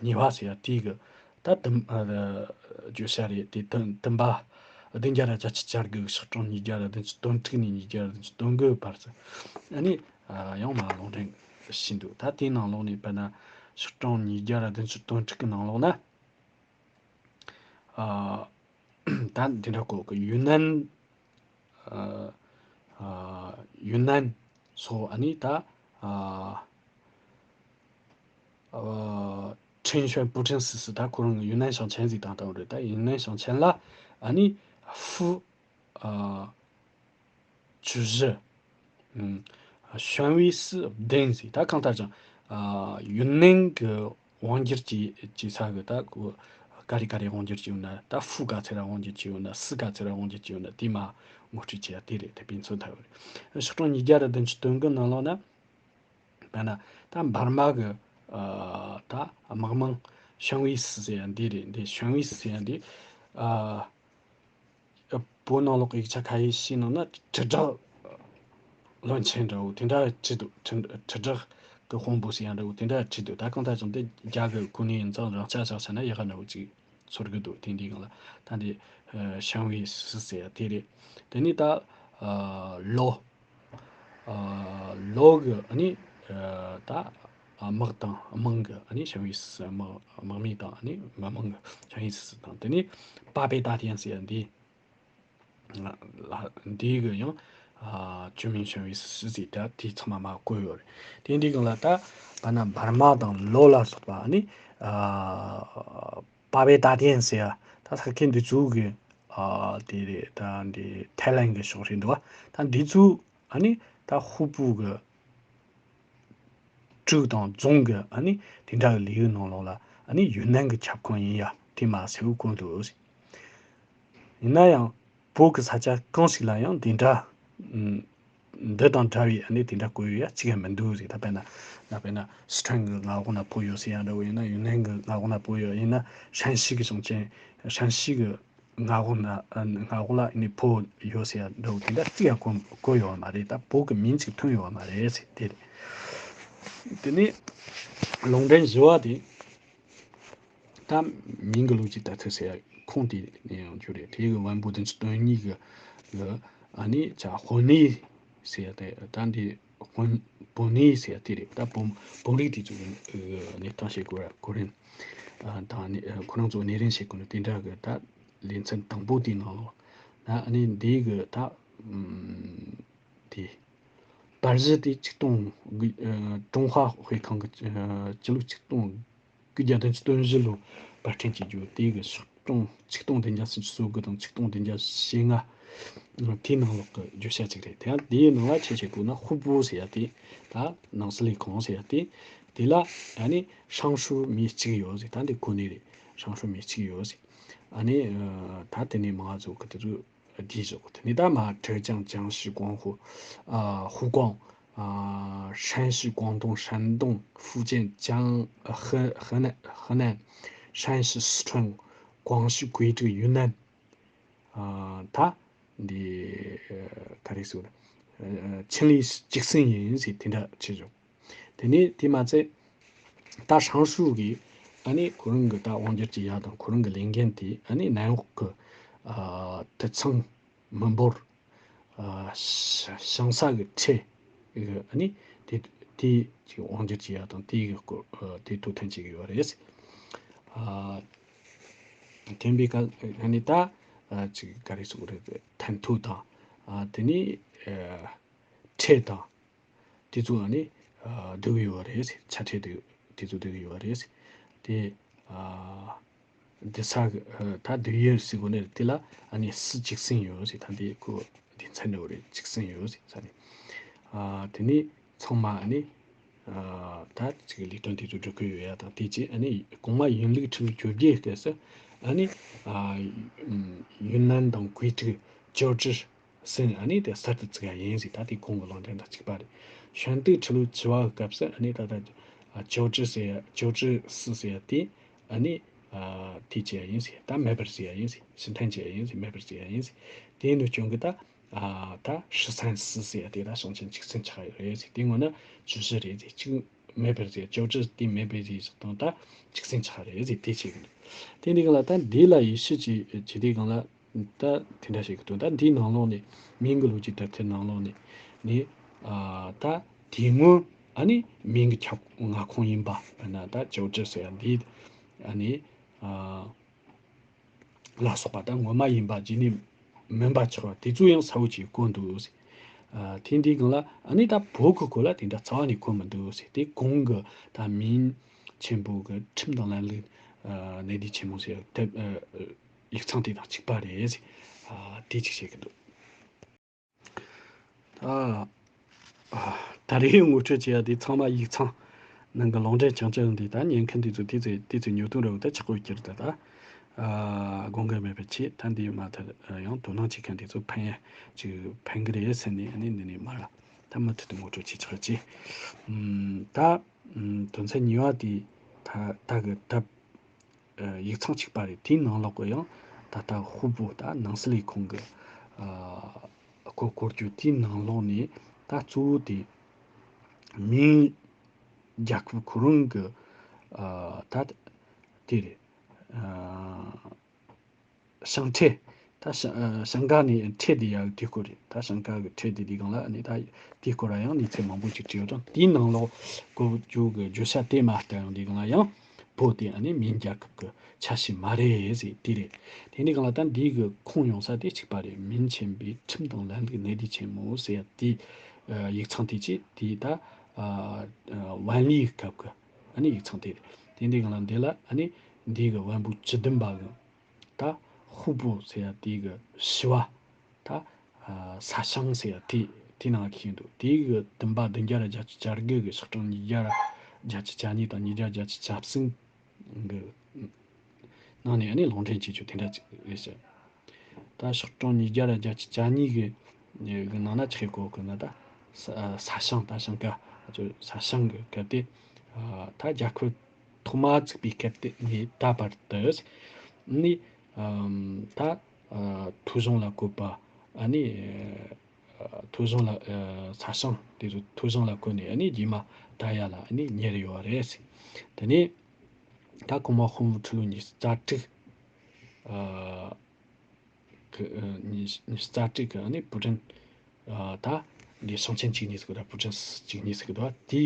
གཉིས་པ་ཟེར་ཡ་དེ་གི་ད་དུམ་ཨ་བརྗོད་བྱ་རེད། དེ་དུམ་དུམ་པ་བདུན་བརྒྱ་ར་བརྒྱད་ཅུ་གྱ་དགུ་གི་ཤོག་གྲངས་ཉིས་བརྒྱ་ར་བདུན་ཅུ་དོན་དྲུག་ནས་ཉིས་བརྒྱ་ར་བདུན་ཅུ་དོན་དགུ་བར་དུ་ཨ་ནི་ཨ་ཡང་མ་ལུང་འདྲེན་བྱས་འདུག་ད་དེའི་ནང་ལོགས་ནས་དཔེར་ན་ཤོག་གྲངས་ཉིས་བརྒྱ་ར་བདུན་ཅུ་དོན་དྲུག་གི་ནང་ལོགས་ན་ཨ་ད་འདི་འདྲ་བཀོད་གི། ཡུན་ནན་ཨ་ཨ་ཡུན་ནན་ སོགས་ཨ་ནི་ད་ཨ་ཨ་ཁྲིན་ཞོན་པུ་ཁྲིན་སི་སི་ད་ཁོ་རང་ཡུན་ནན་ཞིང་ཆེན་ཟིག་དང་དང་རེད། ད་ཡུན་ནན་ཞིང་ཆེན་ལ་ཨ་ནི་ཧྥུ་ཨ་ཅུ་ཞི་ཨ་ཞོན་ཝེ་སི་བདུན་ཟིག་ད་གང་ལྟར་ཀྱང་ཨ་ཡུན་ནན་གི་དབང་སྒྱུར་གྱི་བྱེད་ས་གི་ད་གོ་ག་རེ་ག་རེ་དབང་སྒྱུར་བྱས་ཡོད་ན། ད་ཧྥུ་ག་ཚོད་ར་དབང་སྒྱུར་བྱས་ཡོད་ན། སི་ག་ཚོད་ར་དབང་སྒྱུར་བྱས་ཡོད་ན། དེ་མ་ངོ་སྤྲོད་བྱེད་ཡ་དེ་རེད། དེ་དཔེ་མཚོན་ཐལ་བ་རེད། ཕྱི་སྟོང་ཉིས་བརྒྱ་ར་བདུན་ཅུ་དོན་དགུ་ནང་ལོགས་ན། དཔེར་ན་ད་འབར་མ་གི་ཨ་ད་དམག་མང་ཞང་ཝེ་སི་ཟེར་ཡ་འདི་རེད། འདི་ཞང་ཝེ་སི་ཟེར་ཡ་འདི་ཨ་བོད་ནང་ལོགས་ཀྱི་ཡིག་ཆ་ཁ་ཤས་ཤིག་ནང་ན་དྲིལ་བསྒྲགས་བློན་ཆེན་འདྲ་བོ་དེ་འདྲ་བྲིས་འདུག་དྲིལ་དྲིལ་བསྒྲགས་ཀྱི་དཔོན་པོ་ཟེར་ཡ་འདྲ་བོ་དེ་འདྲ་བྲིས་འདུག་ད་གང་ལྟར་ཀྱང་དེ་རྒྱ་གི་གོ་གནས་ཡིན་ཙང་རང་ཆ་བཞག་ཚར་ན་ཡག་ག་འདྲ་བོ་ཅིག་ཚོར་གི་འདུག་དེ་འདི་སྒང་ལ་ད་འདི་ཨ་ཞང་ཝེ་སི་ཟེར་ཡ་དེ་རེད། དེ་ནས་ད་ཨ་ལོ་ཨ་ལོ་གི་ཨ་ནི་ཨ་ད་དམག་དང་དམངས་ཀྱི་ཨ་ནི་ཞང་ཝེ་སི་དམག་དམག་མི་དང་ཨ་ནི་མི་དམངས་ཀྱི་ཞང་ཝེ་སི་དང་། དེ་ནས་པ་པེ་ཏ་ཏེན་ཟེར་ཡ་འདི་ལ་འདི་གི་ཡང་ཨ་ཅུན་མིན་ཞང་ཝེ་སི་ཟེར་ད་དེ་ཚང་མ་མ་བཀོད་ཡོད་རེད། དེ་འདི་གང་ལ་ད་བར་ན་འབར་མ་དང་ལོ་ལ་སོགས་པ་ཨ་ནི་ཨ་པ་པེ་ཏ་ཏེན་ཟེར་ཡ་ད་ས་ཁུལ་འདི་ཚོ་གི་ཨ་དེ་རེད། ད་འདི་ཐའི་ལན་གི་ཕྱོགས་རེད་འདུག་བ། ད་འདི་ཚོ་ཨ་ནི་ད་ཧུ་པུ་གི་ཀྲུའུ་དང་རྫོང་གི་ཨ་ནི་དེ་འདྲ་གི་ལི་ཡུལ་ནང་ལོགས་ལ་ཨ་ནི་ཡུན་ནན་གི་ཁྱབ་ཁོངས་ཡིན་ཡ་དེ་མ་གསལ་བོ་བཀོད་འདུག་ཡིན་ན་ཡང་བོད་ཀྱི་ས་ཆ་གང་ཞིག་ལ་ཡང་དེ་འདྲ་ཨམ་འདི་དང་འདྲ་བའི་ཨ་ནི་དེ་འདྲ་བཀོད་ཡོད་ཡ་གཅིག་ཡང་མི་འདུག་ཟེར། ད་དཔེར་ན་ད་དཔེར་ན་སི་ཁྲོན་གྱི་མངའ་འོག་ན་བོད་ཡོད་ཟེར་ཡ་འདྲ་བོ་ཡིན་ན། ཡུན་ནན་གྱི་མངའ་འོག་ན་བོད་ཡོད་ཡིན་ན། ཧྲན་ཞི་གི་ཞིང་ཆེན་ཧྲན་ཞི་གི་མངའ་འོག་ན་ཨ་མངའ་འོག་ལ་ཨ་ནི་བོད་ཡོད་ཟེར་ཡ་འདྲ་བོ་དེ་འདྲ་གཅིག་ཡང་བཀོད་བཀོད་ཡོད་མ་རེད། ད་བོད་ཀྱི་མིང་གཅིག་ཐོན་ཡོད་མ་རེད་ཟེར། དེ་རེད། དེ་ནས་ལུང་འདྲེན་བཞི་བ་དེ། ད་མིང་གི་ལུགས་ཀྱི་ད་ཚོད་ཟེར་ཡ་ཁུངས་དེ་ནས་ཡང་འགྱུར་རེད། དེ་གི་བན་བོན་བདུན་ཅུ་དོན་གཉིས་གི་གི་ཨ་ནི་ཅ་དཔོན་གནས་ཟེར་ཡ་དེ། ད་འདི་དཔོན་དཔོན་གནས་ཟེར་ཡ་དེ་རེད། ད་དཔོན་དཔོན་རིགས་དེ་ཚོ་གི་གནས་སྟངས་བཤད་དགོས་ར་ཁོ་རང་ཨ་ད་ནི་ཁོ་རང་ཚོ་གནས་རིམ་བཤད་དགོས་ནི་དེ་འདྲ་གི་ད་ལེ་ཚན་དང་པོ་དེའི་ནང་ལོགས་ན་ཨ་ནི་འདི་གི་ད་ཨམ་དེ་པར་གཞི་དེ་ཆིག་སྟོང་དགུ་ཨ་ཀྲུང་ཧྭ་དཔེ་ཁང་གི་ཨ་སྤྱི་ལོ་ཆིག་སྟོང་དགུ་བརྒྱ་བདུན་ཅུ་དོན་བཞི་ལོ་པར་སྐྲུན་བྱེད་རྒྱུ། དེ་གི་ཆིག་སྟོང་ཆིག་སྟོང་བདུན་བརྒྱ་སུམ་ཅུ་སོ་དགུ་དང་ཆིག་སྟོང་བདུན་བརྒྱ་ཞེ་ལྔ་དེའི་ནང་ལོགས་ཀྱི་བརྗོད་བྱ་ཅིག་རེད། དེ་ཡང་དེའི་ནང་ལ་ཆེ་ཆེ་བཀོད་ན་ཧུ་པུ་ཟེར་ཡ་དེ། ད་ནང་སྲིད་ལས་ཁུངས་ཟེར་ཡ་དེ། དེ་ལ་ཨ་ནི་ཧྲང་ཧྲུའུ་མི་གཅིག་ཡོད་ཟེར། ད་འདི་གོ་གནས་རེད། ཧྲང་ཧྲུའུ་མི་གཅིག་ཡོད་ཟེར། ཨ་ནི་ཨ་ད་དེ་ནས་མང་ཚོགས་ཀྱི་དེ་ཚོ་བསྡུས་བཞག་གོ། དེ་ནས་ད་མ་ཁྲེ་ཅང་ཅང་ཞི་ཀོང་ཧུ་ཨ་ཧུ་ཀོང་ཨ་ཧྲན་ཞི་ཀོང་ཏུང་ཧྲན་ཏུང་ཧྥུ་ཅན་ཅང་ཧི་ཧི་ནན་ཧི་ནན་ཧྲན་ཞི་སི་ཁྲོན་ཀོང་ཞི་ཀུའེ་ཀྲི་ཡུན་ནན་ཨ་ད་འདི་ཨ་ག་རེ་ཟེར་ཨ་ཆིན་ལི་ཅིག་སིན་ཡིན་ཟེར་དེ་འདྲ་བྱས་བཞག་དེ་ནས་དེ་མ་ཚད་ད་ཧྲང་ཧྲུའུ་གི་ཨ་ནི་ཁོ་རང་གི་ད་དབང་སྒྱུར་གྱི་ཡ་དང་ཁོ་རང་གི་ལས་འགན་དེ་ཨ་ནི་ནན་འོག་གི་ཨ་དུད་ཚང་མི་འབོར་ཨ་ཞིང་ས་གི་ཁྲལ་གི་ཨ་ནི་དེ་དེ་ཅིག་དབང་སྒྱུར་གྱི་ཡ་དང་དེ་གི་སྐོར་ཨ་དེ་ཐུགས་ཐན་བྱེད་ཀྱི་ཡོད་རེད། ཨ་དེ་འདྲའི་སྐབས་ཨ་ནི་ད་ཨ་ཅིག་ག་རེ་ཟེར་དགོས་རེད། ཐན་ཐུག་དང་ཨ་དེ་ནི་ཨ་ཁྲལ་དང་དེ་ཚོ་ཨ་ནི་ཨ་བསྡུ་གི་ཡོད་རེད། ཆ་ཁྲལ་དེ་དེ་ཚོ་བསྡུ་གི་ཡོད་རེད། དེ་ཨ་བསྡུ་ས་གི་ཨ་ད་བསྡུ་ཡུལ་ཟེར་དགོས་ནི་རེད། དེ་ལ་ཨ་ནི་སི་ཅིག་སིན་ཡོད་ཟེར། ད་འདི་ཁོ་སྡེ་ཚན་འདྲ་བོ་རེད། ཅིག་སིན་ཡོད་ཟེར་ས་རེད། ཨ་དེ་ནི་ཚང་མ་ཨ་ནི་ཨ་ད་ཅིག་ལས་དོན་དེ་ཚོ་སྒྲུབ་ཀྱི་ཡོད་ཡ་དང་། དེ་རྗེས་ཨ་ནི་གོང་མ་ཡིན་ལུགས་ཁྲི་ལོ་བཅོ་བརྒྱད་སྐབས་སུ་ཨ་ནི་ཨ་ཡུན་ནན་དང་ཀུའེ་ཀྲི་ཅོ་ཀྲི་སིན་ཨ་ནི་དེ་གསར་དུ་བཙུགས་ཡ་ཡིན་ཟེར། ད་དེ་གོང་གི་ལུང་འདྲེན་དང་གཅིག་པ་རེད། ཞུན་ཏུའུ་ཁྲི་ལོ་བཅུ་བ་གི་སྐབས་སུ་ཨ་ནི་ད་ལྟ་ཨ་ཅོ་ཀྲི་ཟེར་ཡ་ཅོ་ཀྲི་སི་ཟེར་ཡ་དེ་ཨ་ནི་ཨ་དེ་བྱས་ཡ་ཡིན་ཟེར། ད་མེད་པར་བཟོས་ཡ་ཡིན་ཟེར། ཕྱིར་འཐེན་བྱས་ཡ་ཡིན་ཟེར། མེད་པར་བཟོས་ཡ་ཡིན་ཟེར། དེ་ཡིན་ནོ་རྐྱེན་གྱིས་ད་ཨ་ད་ཧྲི་སན་སི་ཟེར་ཡ་དེ་ད་ཞིང་ཆེན་ཅིག་སིན་ཆགས་ཡོད་རེད་ཟེར། དེ་སྔོན་ན་ཅོ་ཀྲི་རེད་ཟེར། གཅིག་མེད་པར་བཟོས། ཅོ་ཀྲི་དེ་མེད་པར་བཟོས་ཟེར་དང་ད་ཅིག་སིན་ཆགས་རེད་ཟེར། དེ་བྱས་གི་འདུག་དེ་འདི་གང་ལ་ད་འདི་ལ་ཡིད་ཆེས་བྱེད་བྱེད་དུས་གང་ལ། ད་དེ་འདྲ་ཞིག་གི་དོན་དག་འདིའི་ནང་ལོགས་ནས་མིང་གི་ལོ་རྒྱུས་དེབ་ཐེར་ནང་ལོགས་ནས་ནི་ཨ་ད་དེ་སྔོན་ཨ་ནི་མིང་གི་ཁྱབ་མངའ་ཁོངས་ཡིན་པ་ཨ་ན་ད་ཅོ་ཀྲི་ཟེར་ཡ་འདི་ཨ་ནི་ཨ་ལ་སོགས་པ་ད་ངོ་མ་ཡིན་པ་རྗེས་ནས་མིན་པ་ཆགས་པ་དེ་ཚོ་ཡང་གསལ་བོ་ཅིག་བཀོད་འདུག་ཨ་དེ་འདིའི་སྒང་ལ་ཨ་ནི་ད་བོད་ཀྱི་སྐོར་ལ་དེ་འདྲ་རྩ་བ་ནས་གོ་མི་འདུག་ཟེར། དེ་གོང་གི་ད་མིང་ཆེན་པོ་གི་ཁྲིམས་དང་ལམ་ལུགས་ཨ་གནད་བསྡུས་ཆེན་མོ་ཟེར་དེབ་ཨ་ཡིག་ཚང་དེ་དང་གཅིག་པ་རེད་ཟེར། ཨ་དེ་གཅིག་བཤད་གི་འདུག་ད་ཨ་ད་རེས་ངོ་སྤྲོད་བྱེད་ཡ་དེ་ཚང་མ་ཡིག་ཚང་ནང་གི་ལུང་འདྲེན་རྐྱང་རྐྱང་འདི་ད་ཉན་མཁན་དེ་ཚོ་དེ་ཚོས་དེ་ཚོའི་ཉོ་དོན་ར་བ་ད་ཆག་སྒོ་ཁྱེར་ད་ད་ཨ་དགོངས་འགལ་མེད་པའི་ཆེད་ད་འདི་མ་ཐད་ཡང་དོ་སྣང་བྱེད་མཁན་དེ་ཚོ་ཕན་ཡ་ཅིག་ཕན་གི་རེད་ཟེར་ནས་ཨ་ནི་འདི་ནས་མར་ད་མུ་མཐུད་དུ་ངོ་སྤྲོད་བྱེད་ཆོག་ཅེས། ད་དོན་ཚན་གཉིས་པ་དེ་ད་ད་གི་ད་ཡིག་ཚང་གཅིག་པ་རེད། དེའི་ནང་ལོགས་གི་ཡང་ད་ལྟ་ཧུ་པོ་ད་ནང་སྲིད་ལས་ཁུངས་གི་ཨ་སྐོར་སྐོར་རྒྱུ་དེའི་ནང་ལོགས་ནས་ད་གཙོ་བོ་དེ་མིང་རྒྱལ་ཁབ་ཁོ་རང་གི་ཨ་ད་དེ་རེད། ཨ་ཞིང་ཁྲལ། ད་ཞིང་ཨ་ཞིང་ཁ་ནས་ཁྲལ་དེ་ཡག་དེ་སྐོར་རེད། ད་ཞིང་ཁ་གི་ཁྲལ་དེ་དེའི་སྒང་ལ་ཨ་ནི་ད་དེའི་སྐོར་ལ་ཡང་གནས་ཚུལ་མང་པོ་ཅིག་བྲིས་ཡོད་ཀྱང་དེའི་ནང་ལོགས་གོ་རྒྱུ་གི་བརྗོད་བྱ་དེ་མ་ལྟ་ཡང་དེའི་སྒང་ལ་ཡང་བོད་དེ་ཨ་ནི་མིང་རྒྱལ་ཁབ་གི་ཆ་ཤས་མ་རེད་ཟེར་དེ་རེད། དེ་འདྲའི་སྒང་ལ་ད་འདི་གི་ཁུངས་ཡོང་ས་དེ་གཅིག་པ་རེད། མིང་ཆེན་པོའི་ཁྲིམས་དང་ལམ་ལུགས་གནད་བསྡུས་ཆེན་མོ་ཟེར་ཡ་དེ་ཡིག་ཚང་དེ་ཅིག་དེ་ད་ཝན་ལིའི་སྐབས་གི་ཨ་ནི་ཡིག་ཚང་དེ་རེད། དེ་འདྲའི་སྒང་ལ་འདི་ལ་ཨ་ནི་འདི་གི་ཝན་པོ་བཅུ་བདུན་པ་གི་ད་ཧུ་པོ་ཟེར་ཡ་དེ་གི་བྱི་བ། ད་ས་ཞིང་ཟེར་ཡ་དེ་དེ་ནང་ཁེལ་འདུག་དེ་གི་བདུན་པ་བདུན་བརྒྱ་ར་བརྒྱད་ཅུ་གྱ་དགུ་གི་ཤོག་གྲངས་ཉིས་བརྒྱ་ར་བརྒྱད་ཅུ་གྱ་གཉིས་དང་ཉིས་བརྒྱ་བརྒྱད་ཅུ་གྱ་གསུམ་གི་ནང་ནས་ཨ་ནི་ལུང་འདྲེན་བྱེད་རྒྱུ་དེ་འདྲ་ཅིག་རེད་ཤག་ད་ཤོག་གྲངས་ཉིས་བརྒྱ་ར་བརྒྱད་ཅུ་གྱ་གཉིས་གི་གི་ནང་ན་ཆི་གོ་གི་ན་ད་ས་ས་ཞིང་ད་ཞིང་ཁ་ཨ་ཅོ་ས་ཞིང་གི་སྐབས་དེ་ཨ་ད་རྒྱལ་ཁབ་ཐོག་མ་བཙུགས་པའི་སྐབས་དེ་ནས་ད་བར་དུ་ནི་ཨམ་ད་ཨ་ཐོ་གཞུང་ལ་བཀོད་པ་ཨ་ནི་ཨ་ཐོ་གཞུང་ལ་ཨ་ས་ཞིང་དེ་ཚོ་ཐོ་གཞུང་ལ་བཀོད་ནས་ཨ་ནི་རྗེས་མ་ད་ཡ་ལ་ཨ་ནི་གཉེར་ཡོད་རེད། དེ་ནས་ད་གོང་མ་དཔོན་པོ་ཁྲི་ལོ་ཉི་ཤུ་རྩ་དྲུག་ཨ་གི་ཨ་ཉི་ཉི་ཤུ་རྩ་དྲུག་གི་ཨ་ནི་པུ་ཀྲིན་ཨ་ད་འདི་ཞིང་ཆེན་བཅུ་གཉིས་ཟེར་གི་ད་པུ་ཀྲིན་བཅུ་གཉིས་ཟེར་གི་ད་དེ་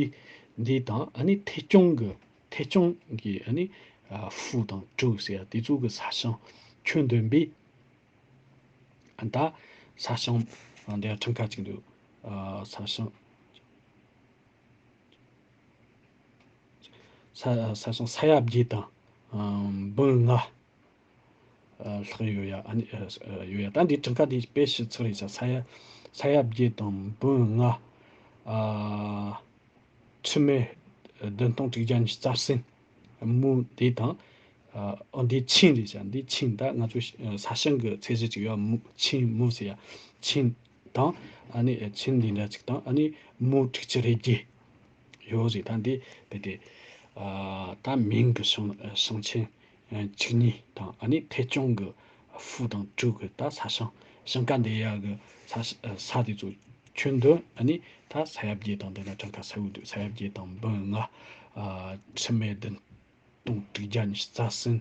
འདི་དང་ཨ་ནི་ཐེ་ཅུང་གི་ཐེ་ཅུང་གི་ཨ་ནི་ཨ་ཧྥུ་དང་ཀྲུའུ་ཟེར་ཡ་དེ་ཚོ་གི་ས་ཞིང་ཁྱོན་བསྡོམས་པས་ཨ་ད་ས་ཞིང་ཨ་འདི་ཁྲིམས་ཁང་གཅིག་འདུག་ཨ་ས་ཞིང་ས་ས་ཞིང་ས་ཡ་བརྒྱད་དང་ཨ་འབུམ་ལྔ་ཨ་ལྷག་ཡོད་ཡ། ཨ་ནི་ཨ་ཡོད་ཡ། ད་འདི་གྲངས་ཀ་འདི་དཔེ་ཞིབ་ཚགས་རེད་ཤག་ས་ཡ་ས་ཡ་བརྒྱད་དང་འབུམ་ལྔ་ཨ་ཁྲི་མེ་བདུན་སྟོང་དྲུག་བརྒྱ་ཉི་ཤུ་རྩ་གསུམ་མུའུ་འདི་དང་། ཨ་འདི་ཆིང་རེད་ཤག་འདི་ཆིང་ད་ང་ཚོ་ས་ཞིང་གི་ཚད་གཞི་ཅིག་ཡོད་མུའུ་ཆིང་མུའུ་ཟེར་ཡ། ཆིང་དང་ཨ་ནི་ཆིང་འདི་འདྲ་ཅིག་དང་ཨ་ནི་མུའུ་དྲུག་ཅུ་རེ་བརྒྱད་ཡོད་ཟེར། ད་འདི་རྦད་དེ་ཨ་ད་མིང་གི་ཞིང་ཞིང་ཆེན་ཨ་བཅུ་གཉིས་དང་ཨ་ནི་ཐེ་ཅུང་གི་ཧྥུ་དང་ཀྲུའུ་གི་ད་ས་ཞིང་ཞིང་ཁ་འདི་ཡ་གི་ས་ས་དེ་ཚོ་ཁྱོན་བསྡོམས་ཨ་ནི་ད་ས་ཡ་བརྒྱད་དང་འདི་ན་གྲངས་ཀ་ས་འུ་འདུག་ས་ཡ་བརྒྱད་དང་འབུམ་ལྔ་ཨ་ཁྲི་མེ་བདུན་སྟོང་དྲུག་བརྒྱ་ཉི་ཤུ་རྩ་གསུམ་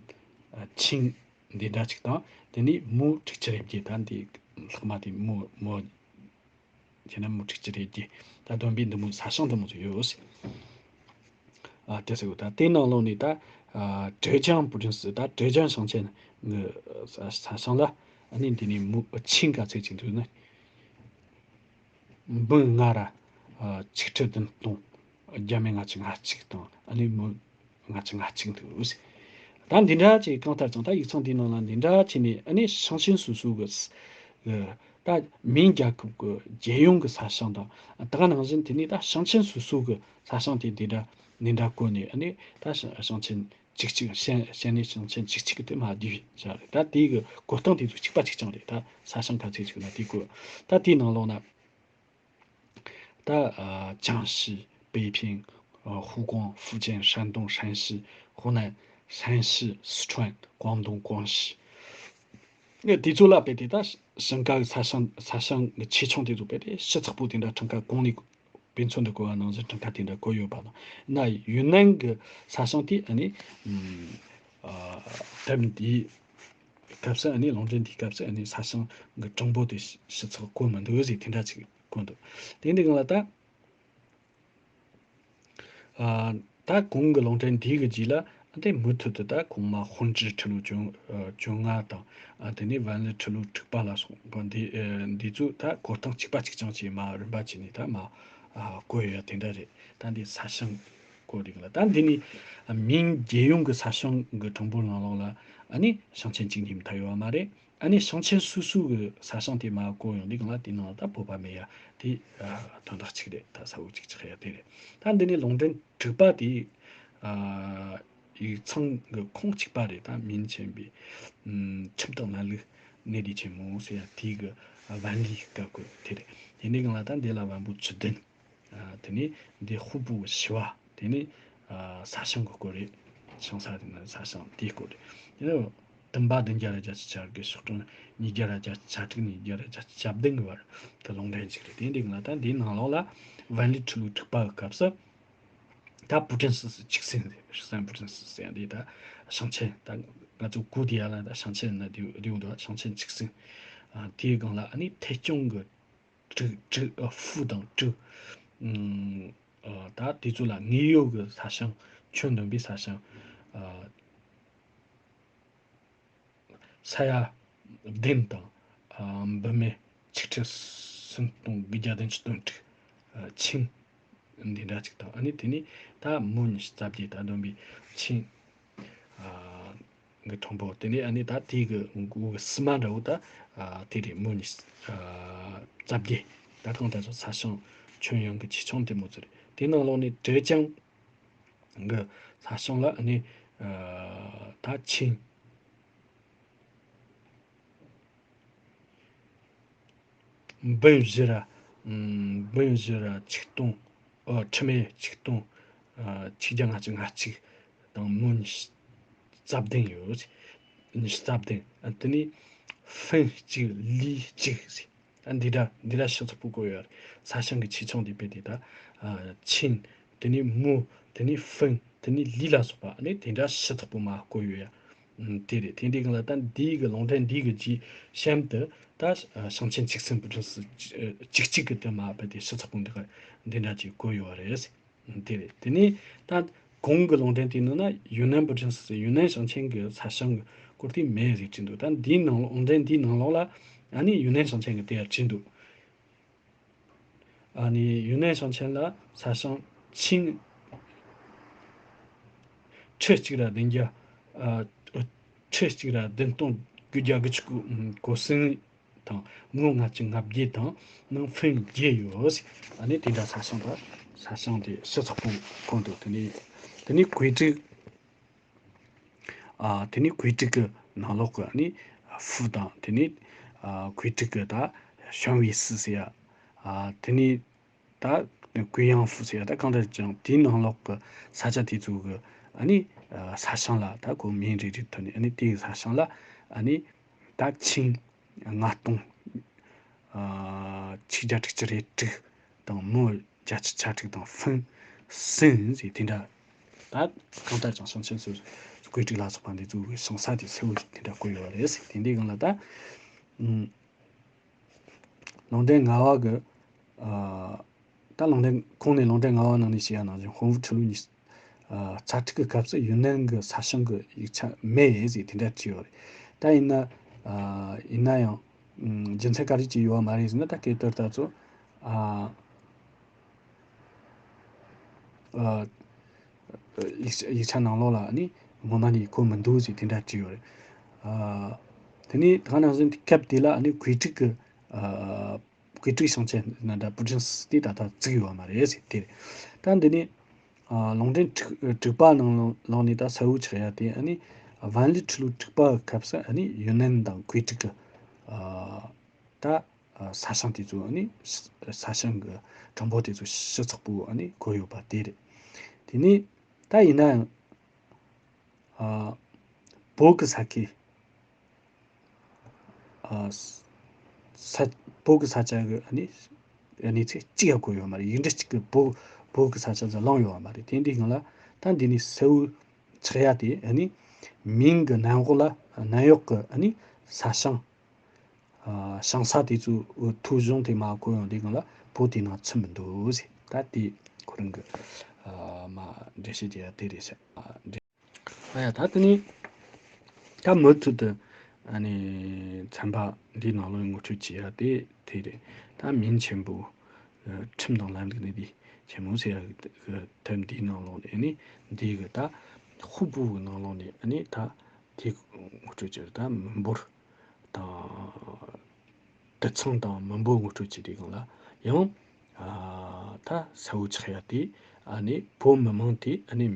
ཨ་ཆིང་འདི་འདྲ་ཅིག་དང་དེ་ནས་མུའུ་དྲུག་ཅུ་རེ་བརྒྱད། ད་འདི་ལྷག་མ་དེ་མུའུ་མུའུ་བྱས་ན་མུའུ་དྲུག་ཅུ་རེ་བརྒྱད། ད་བསྡོམས་པས་འདི་མོ་ས་ཞིང་འདི་མོ་ཚོ་ཡོད། ཨ་དེ་ཟེར་གོ་ད་དེ་ནང་ལོགས་ནས་ད་ཨ་ཀྲེ་ཅང་པུ་ཀྲིན་སི་ད་ཀྲེ་ཅང་ཞིང་ཆེན་གི་ས་ས་ཞིང་ལ་ཨ་ནི་འདི་ནས་མུའུ་ཆིང་ག་ཚད་ཅིག་འདུག་ན། འབུམ་ལྔ་ར་ཨ་ཆིག་ཁྲི་བདུན་སྟོང་བརྒྱ་མེད་ལྔ་བཅུ་ང་གཅིག་དང་ཨ་ནི་མུའུ་ལྔ་བཅུ་ང་གཅིག་འདུག་ད་འདི་འདྲ་ཅིག་གང་ལྟར་ཀྱང་ད་ཡིག་ཚང་འདིའི་ནང་ལ་འདི་འདྲ་བྱས་ནས་ཨ་ནི་ཞིང་ཆེན་སོ་སོ་གི་ཨ་ད་མིང་རྒྱལ་ཁབ་ཀྱི་རྒྱལ་ཡོངས་ཀྱི་ས་ཞིང་དང་ད་ག་ནང་བཞིན་དེ་ནས་ད་ཞིང་ཆེན་སོ་སོ་གི་ས་ཞིང་དེ་འདི་འདྲ་འདི་འདྲ་བཀོད་ནས་ཨ་ནི་ད་ཞིང་ཞིང་ཆེན་བཅུ་གཅིག་ཞིང་ཞིང་ནས་ཞིང་ཆེན་བཅུ་གཅིག་གི་དེ་མ་བསྡུས་བཞག་རེད། ད་དེའི་གི་བཀོད་སྟངས་དེ་ཚོ་གཅིག་པ་གཅིག་རྐྱང་རེད། ད་ས་ཞིང་ག་ཚད་ཅིག་ན་དེ་བཀོད། ད་དེའི་ནང་ལོགས་ན་ད་ཨ་ཅང་ཞི། པེ་ཕིང་། ཨ་ཧུའུ་ཀོང་། ཧྥུ་ཅན། ཧྲན་ཏུང་། ཧྲན་ཞི། ཧུའུ་ནན། ཧྲན་ཞི། སི་ཁྲོན། ཀོང་ཏུང་། ཀོང་ཞི། ཨ་དེ་ཚོ་ལ་དཔེ་དེ་ད་ཞིང་ཁ་གི་ས་ཞིང་ས་ཞིང་གི་ཆེ་ཆུང་དེ་ཚོ་དཔེ་དེ་ཞིབ་ཚགས་པོ་དེ་འདྲ་གྲངས་ཀ་གོང་ནས་དཔེ་མཚོན་དུ་བཀོད་པ་ནང་བཞིན་གྲངས་ཀ་དེ་འདྲ་བཀོད་ཡོད་པ་དང་། ན་ཡུན་ནན་གྱི་ས་ཞིང་དེ་ཨ་ནི་ཨ་དེབ་འདིའི་སྐབས་སུ་ཨ་ནི་ལུང་འདྲེན་དེའི་སྐབས་སུ་ཨ་ནི་ས་ཞིང་གི་གྲངས་འབོར་དེ་ཞིབ་ཚགས་བཀོད་མི་འདུག་ཟེར་དེ་འདྲ་ཅིག་བཀོད་འདུག་དེ་འདི་གང་ལ་ད་ཨ་ད་གོང་གི་ལུང་འདྲེན་དེའི་གི་རྗེས་ལ་ དེ་མུ་མཐུད་དུ་ད་གོང་མ་ཧོན་ཀྲི་ཁྲི་ལོ་བཅོ་ཨ་བཅོ་ལྔ་དང་། ཨ་དེ་ནས་ཝན་ལི་ཁྲི་ལོ་དྲུག་པ་ལ་སོགས་པ་འདི་ཨ་འདི་ཚོ་ད་གོ་སྟངས་གཅིག་པ་གཅིག་རྐྱང་བྱས་མ་རིམ་པ་བྱས་ནས་ད་མ་ཨ་བཀོད་ཡོད་དེ་འདྲ་རེད། ད་འདི་ས་ཞིང་བཀོད་རིགས་ལ་ད་འདི་ནི་ཨ་མིང་རྒྱལ་ཡོངས་ཀྱི་ས་ཞིང་གི་གྲངས་འབོར་ནང་ལོགས་ལ་ཨ་ནི་ཞིང་ཆེན་གཅིག་གཉིས་མཐའ་ཡོད་པ་མ་རེད། ཨ་ནི་ཞིང་ཆེན་སོ་སོ་གི་ས་ཞིང་དེ་མ་བཀོད་ཡོང་དུས་སྒང་ལ་དེའི་ནང་ལ་ད་བོད་པ་མེད་ཡ་དེ་ཨ་དོན་དག་གཅིག་རེད། ད་ས་བོ་གཅིག་ཆགས་ཡ་དེ་རེད། ད་འདི་ནི་ལུང་འདྲེན་དྲུག་པ་དེ་ཨ་ཡིག་ཚང་གི་ཁོངས་གཅིག་པ་རེད། ད་མིང་ཆེན་པོའི་ཨམ་ཁྲིམས་དང་ལམ་ལུགས་གནས་དེ་ཆེན་མོ་ཟེར་ཡ་དེ་གི་ཨ་ཝན་ལི་བཀའ་བཀོད་དེ་རེད། དེ་འདི་སྒང་ལ་ད་འདི་ལ་བམ་པོ་བཅུ་བདུན། ཨ་དེ་ནས་འདི་ཧུ་པུ་ཞི་བ། དེ་ནས་ཨ་ས་ཞིང་གི་སྐོར་རེད། ཞིང་ས་དེ་ནི་ས་ཞིང་དེའི་སྐོར་རེད། དེ་ནས་བདུན་པ་བདུན་བརྒྱ་ར་བརྒྱད་ཅུ་གྱ་དགུ། ཕྱོགས་སྒྲིག་ཉིས་བརྒྱ་ར་བརྒྱད་ཅུ་གྱ་དྲུག་ནས་ཉིས་བརྒྱ་ར་བརྒྱད་ཅུ་གྱ་བདུན་གི་བར་དུ་ལུང་འདྲེན་ཅིག་རེད། དེ་འདི་ང་ད་འདིའི་ནང་ལོགས་ལ་ཝན་ལི་ཁྲི་ལོ་དྲུག་པ་གི་སྐབས་སུ་ད་ཕུ་ཀྲིན་སི་སི་ཆིག་སིན་ཟེར། ཧྲི་སན་ཕུ་ཀྲིན་སི་སི་ཟེར་ཡ་འདི་ད་ཞིང་ཆེན། ད་ང་ཚོ་གོ་དེ་ཡ་ལ་ད་ཞིང་ཆེན་ན་དེ་དེ་འདུག་ཞིང་ཆེན་ཆིག་སིན། ཨ་དེའི་སྒང་ལ་ཨ་ནི་ཐད་སྐྱོང་གི་ཀྲི་ཀྲི་ཨ་ཧྥུ་དང་ཀྲི། ཨ་ད་དེ་ཚོ་ལ་དངོས་ཡོད་ཀྱི་ས་ཞིང་ཁྱོན་བསྡོམས་པའི་ས་ཞིང་ཨ་ས་ཡ་བདུན་དང་ཨ་འབུ་མེ་ཆིག་ཁྲི་སུམ་སྟོང་དགུ་བརྒྱ་བདུན་ཅུ་དོན་དྲུག། ཨ་ཆིང་འདི་འདྲ་ཅིག་དང་། ཨ་ནི་དེ་ནས་ད་མུའུ་ཉི་ཤུ་རྩ་བརྒྱད། ད་བསྡོམས་པས་ཆིང་ཨ་གི་གྲངས་འབོར། དེ་ནས་ཨ་ནི་ད་དེ་གི་འགོ་གི་སི་མ་འདྲ་བོ་ད་ཨ་དེ་རེད། མུའུ་ཉི་ཤུ་ཨ་རྩ་བརྒྱད། ད་གང་ལྟར་ས་ཞིང་ཁྱོན་ཡོངས་ཀྱི་ཆེ་ཆུང་དེ་མོ་ཚོ་རེད། དེ་ནང་ལོགས་ནས་ཀྲེ་ཅང་གི་ས་ཞིང་ལ་ཨ་ནི་ཨ་ད་ཆིང་འབུམ་བཞི་ར། ཨམ་འབུམ་བཞི་ར་ཆིག་སྟོང་། ཨོ་ཁྲི་མེ་ཆིག་སྟོང་ཨ་ཆིག་བརྒྱ་ལྔ་བཅུ་ང་གཅིག་དང་མུའུ་ཉི་ཤུ་རྩ་བདུན་ཡོད། ཉི་ཤུ་རྩ་བདུན། ཨ་དེ་ནས་ཧྥུན་གཅིག་ལི་གཅིག་ཟེར། ཨ་འདི་འདྲ་འདི་འདྲ་ཞིབ་ཚགས་པོ་བཀོད་ཡོད་རེད། ས་ཞིང་གི་ཆེ་ཆུང་དེ་དཔེ་དེ་ད་ཨ་ཆིང་། དེ་ནས་མུའུ། དེ་ནས་ཧྥུན། དེ་ནས་ལི་ལ་སོགས་པ། ཨ་ནི་དེ་འདྲ་ཞིབ་ཚགས་པོ་མ་བཀོད་ཡོད་ཡ། ཨུམ་དེ་རེད། དེ་འདྲའི་སྒང་ལ་ད་འདིའི་གི་ལུང་འདྲེན་འདིའི་གི་རྗེས་གཤམ་དུ་ད་ཞིང་ཆེན་ཆིག་སིན་བུ་ཁྲིན་སི་ཅིག་ཅིག་གི་དེ་མ་བབས་ཏེ་ཞིབ་ཚགས་པོ་འདི་ག་འདི་འདྲ་ཅིག་བཀོད་ཡོད་རེད། དེ་རེད། དེ་ནས་ད་གོང་གི་ལུང་འདྲེན་དེ་ནང་ན་ཡུན་ནན་བུ་ཁྲིན་སི་ཡུན་ནན་ཞིང་ཆེན་གི་ས་ཞིང་གི་སྐོར་དེ་མེད་ཟིག་བྲིས་འདུག་ད་འདིའི་ནང་ལུང་འདྲེན་འདིའི་ནང་ལོགས་ལ་ཨ་ནི་ཡུན་ནན་ཞིང་ཆེན་གི་དེ་ཡར་བྲིས་འདུག་ཨ་ནི་ཡུན་ནན་ཞིང་ཆེན་ལ་ས་ཞིང་ཆིང་ཁྲི་གཅིག་ར་བདུན་བརྒྱ། ཨ་ཁྲི་གཅིག་ར་བདུན་སྟོང་དགུ་བརྒྱ་དགུ་བཅུ་གོ་གོ་གསུམ་དང་མུའུ་ལྔ་བཅུ་ང་བརྒྱད་དང་ནང་ཧྥུན་བརྒྱད་ཡོད། ཨ་ནི་དེ་འདྲ་ས་ཞིང་ད་ས་ཞིང་དེ་ཞིབ་ཚགས་པོ་བཀོད་འདུག་དེ་ནས་དེ་ནས་བཀོད་སྒྲིག་ཨ་དེ་ནས་བཀོད་སྒྲིག་གི་ནང་ལོགས་ཀྱི་ནི་ཧྥུ་དང་། དེ་ནས་ཨ་བཀོད་སྒྲིག་གི་ད་ཞོན་ཝེ་སི་ཟེར་ཡ། ཨ་དེ་ནས་ད་གུ་ཡང་ཧྥུ་ཟེར་ཡ། ད་གང་ལྟར་ཀྱང་དེའི་ནང་ལོགས་ཀྱི་ས་ཆ་དེ་ཚོ་གི་ཨ་ནི་ཨ་ས་ཞིང་ལ་ད་གོ་མིང་རེ་རེ་ཐོན་ནས། ཨ་ནི་དེའི་ས་ཞིང་ལ་ཨ་ནི་ད་ཆིང་ལྔ་སྟོང་ཨ་ཆིག་བརྒྱ་དྲུག་ཅུ་རེ་དྲུག་དང་མུའུ་བརྒྱད་ཅུ་གྱ་དྲུག་དང་ཧྥུན་གསུམ་ཟེར་དེ་འདྲ། ད་གང་ལྟར་ཀྱང་ཞིང་ཆེན་སོ་སོའི་བཀོད་སྒྲིག་ལ་སོགས་པ་འདི་ཚོ་གི་ཞིང་ས་དེ་གསལ་བོ་དེ་འདྲ་བཀོད་ཡོད་རེད་ཟེར། དེ་འདྲའི་སྒང་ལ་ད་ཨུམ་ལུང་འདྲེན་ལྔ་པ་གི་ཨ་ད་ལུང་འདྲེན་ཁོང་ནས་ལུང་འདྲེན་ལྔ་པ་ནང་ནས་བཤད་ཡ་ནང་བཞིན་ཧོང་ཧྥུ་ཁྲི་ལོ་ཉི་ཤུ་ཨ་རྩ་དྲུག་གི་སྐབས་སུ་ཡུན་ནན་གི་ས་ཞིང་གི་ཡིག་ཆ་མེད་ཟེར་དེ་འདྲ་བྲིས་ཡོད་རེད། ད་ཡིན་ན་ཨ་ཡིན་ན་ཡང་ཨུམ་རྒྱུ་མཚན་ག་རེ་ཅིག་ཡོད་པ་མ་རེད་ཟེར་ན། ད་སྐད་བསྡུར་ད་ཚོ་ཨ་ཨ་ཡིག་ཡིག་ཆ་ནང་ལོགས་ལ་ནི་ངོ་མ་ནི་གོ་མི་འདུག་ཟེར་དེ་འདྲ་བྲིས་ཡོད་རེད། ཨ་དེ་ནས་ད་ག་ནང་བཞིན་སྐབས་དེ་ལ་ནི་བཀོད་སྒྲིག་གི་ཨ་བཀོད་སྒྲིག་ཞིང་ཆེན་ན་འདྲ་བུ་ཁྲིན་སི་དེ་ད་ལྟ་བཙུགས་ཡོད་མ་རེད་ཟེར་དེ་རེད། ད་འདི་ནི་ཨ་ལུང་འདྲེན་དྲུག་དྲུག་པ་ནང་ལོགས་ནས་ད་གསལ་བོ་ཆགས་ཡ་དེ་ཨ་ནི་ཝན་ལི་ཁྲི་ལོ་དྲུག་པ་གི་སྐབས་སུ་ཨ་ནི་ཡུན་ནན་དང་བཀོད་སྒྲིག་གི་ཨ་ད་ཨ་ས་ཞིང་དེ་ཚོ་ཨ་ནི་ས་ཞིང་གི་གྲངས་འབོར་དེ་ཚོ་ཞིབ་ཚགས་པོ་ཨ་ནི་བཀོད་ཡོད་པ་དེ་རེད། དེ་ནས་ད་ཡིན་ན་ཡང་ཨ་བོད་ཀྱི་ས་ཁུལ་ཨ་ས་བོད་ཀྱི་ས་ཆ་གི་ཨ་ནི་གནས་ཚུལ་གཅིག་ཡང་བཀོད་ཡོད་མ་རེད། ཡིག་འབྲུ་གཅིག་གི་བོད་བོད་ཀྱི་ས་ཆ་ཟིག་བླངས་ཡོད་པ་མ་རེད། དེ་འདྲའི་སྒང་ལ་ད་འདི་ནས་གསལ་བོ་ཆགས་ཡ་དེ་ཨ་ནི་མིང་གི་ནང་འོག་ལ་ནང་གཡོག་གི་ཨ་ནི་ས་ཞིང་ཨ་ཞིང་ས་དེ་ཚོའི་ཐོ་གཞུང་དེ་མར་བཀོད་ཡོང་དུས་སྒང་ལ་བོད་དེ་ནང་ཚུད་མི་འདུག་ཟེར། ད་དེ་ཁོ་རང་གི་ཨ་མ་འགྲེལ་བཤད་བྱེད་ཡ་དེ་རེད་ཤག་ཨ་འགྲེལ། ཨ་ཡ་ད་དེ་ནི་ད་མུ་མཐུད་དུ་ཨ་ནི་ཚན་པ་འདིའི་ནང་ལོགས་ངོ་སྤྲོད་བྱེད་ཡ་དེ་དེ་རེད། ད་མིང་ཆེན་པོ་ཁྲིམས་དང་ལམ་ལུགས་གནས་སྡུད་ཆེན་མོ་ཟེར་ཡ་གི་ཐད་འདིའི་ནང་ལོགས་ནས་ཨ་ནི་འདི་གི་ད་ཧུའུ་པུའུ་གི་ནང་ལོགས་ནས་ཨ་ནི་ད་དེ་ངོ་སྤྲོད་བྱེད་ད་མི་འབོར་དང་། དུད་ཚང་དང་མི་འབོར་ངོ་སྤྲོད་བྱེད་དུས་སྒང་ལ་ཡང་ཨ་ད་ས་བོ་ཆགས་ཡ་དེ་ཨ་ནི་བོད་མི་མང་དེ་ཨ་ནི་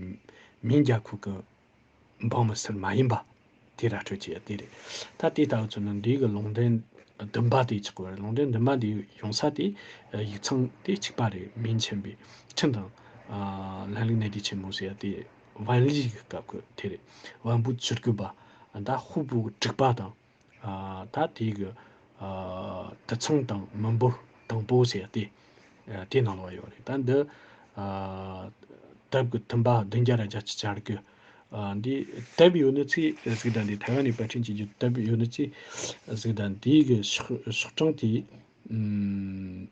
མིང་རྒྱ་ཁུལ་གི་འབངས་མི་སེར་མ་ཡིན་པ་དེ་ར་སྤྲོད་བྱེད་ཡ་དེ་རེད། ད་དེ་ལྟ་བུ་ཚོ་ནི་འདི་གི་ལུང་འདྲེན་བདུན་པ་དེ་ཆགས་པ་རེད། ལུང་འདྲེན་བདུན་པ་དེ་ཡོང་ས་དེ་ཡིག་ཚང་དེ་གཅིག་པ་རེད། མིང་ཆེན་པོའི་ཁྲིམས་དང་ཨ་ལམ་ལུགས་གནས་སྡུད་ཆེན་མོ་ཟེར་ཡ་དེ་ཝན་ལི་གི་སྐབས་ཀྱི་དེ་རེད། ཝན་པུའུ་བཅུ་དགུ་པ་ད་ཧུའུ་པུའུ་གི་དྲུག་པ་དང་། ཨ་ད་དེའི་གི་ཨ་དུད་ཚང་དང་མི་འབོར་དང་པོ་ཟེར་ཏེ་ཨ་དེ་ནང་ལོགས་ཡོད་རེད། ད་འདི་ཨ་དེབ་གི་བདུན་པ་བདུན་བརྒྱ་ར་བརྒྱད་ཅུ་གྱ་དགུ། ཨ་འདི་དེབ་ཡོད་ནི་ཚེ་གཟིགས་དང་འདི་ཐའེ་ཝན་ནས་པར་སྐྲུན་བྱེད་རྒྱུ་དེབ་ཡོད་ནི་ཚེ་གཟིགས་དང་འདིའི་གི་ཤོག་ཤོག་གྲངས་དེ་ཨམ།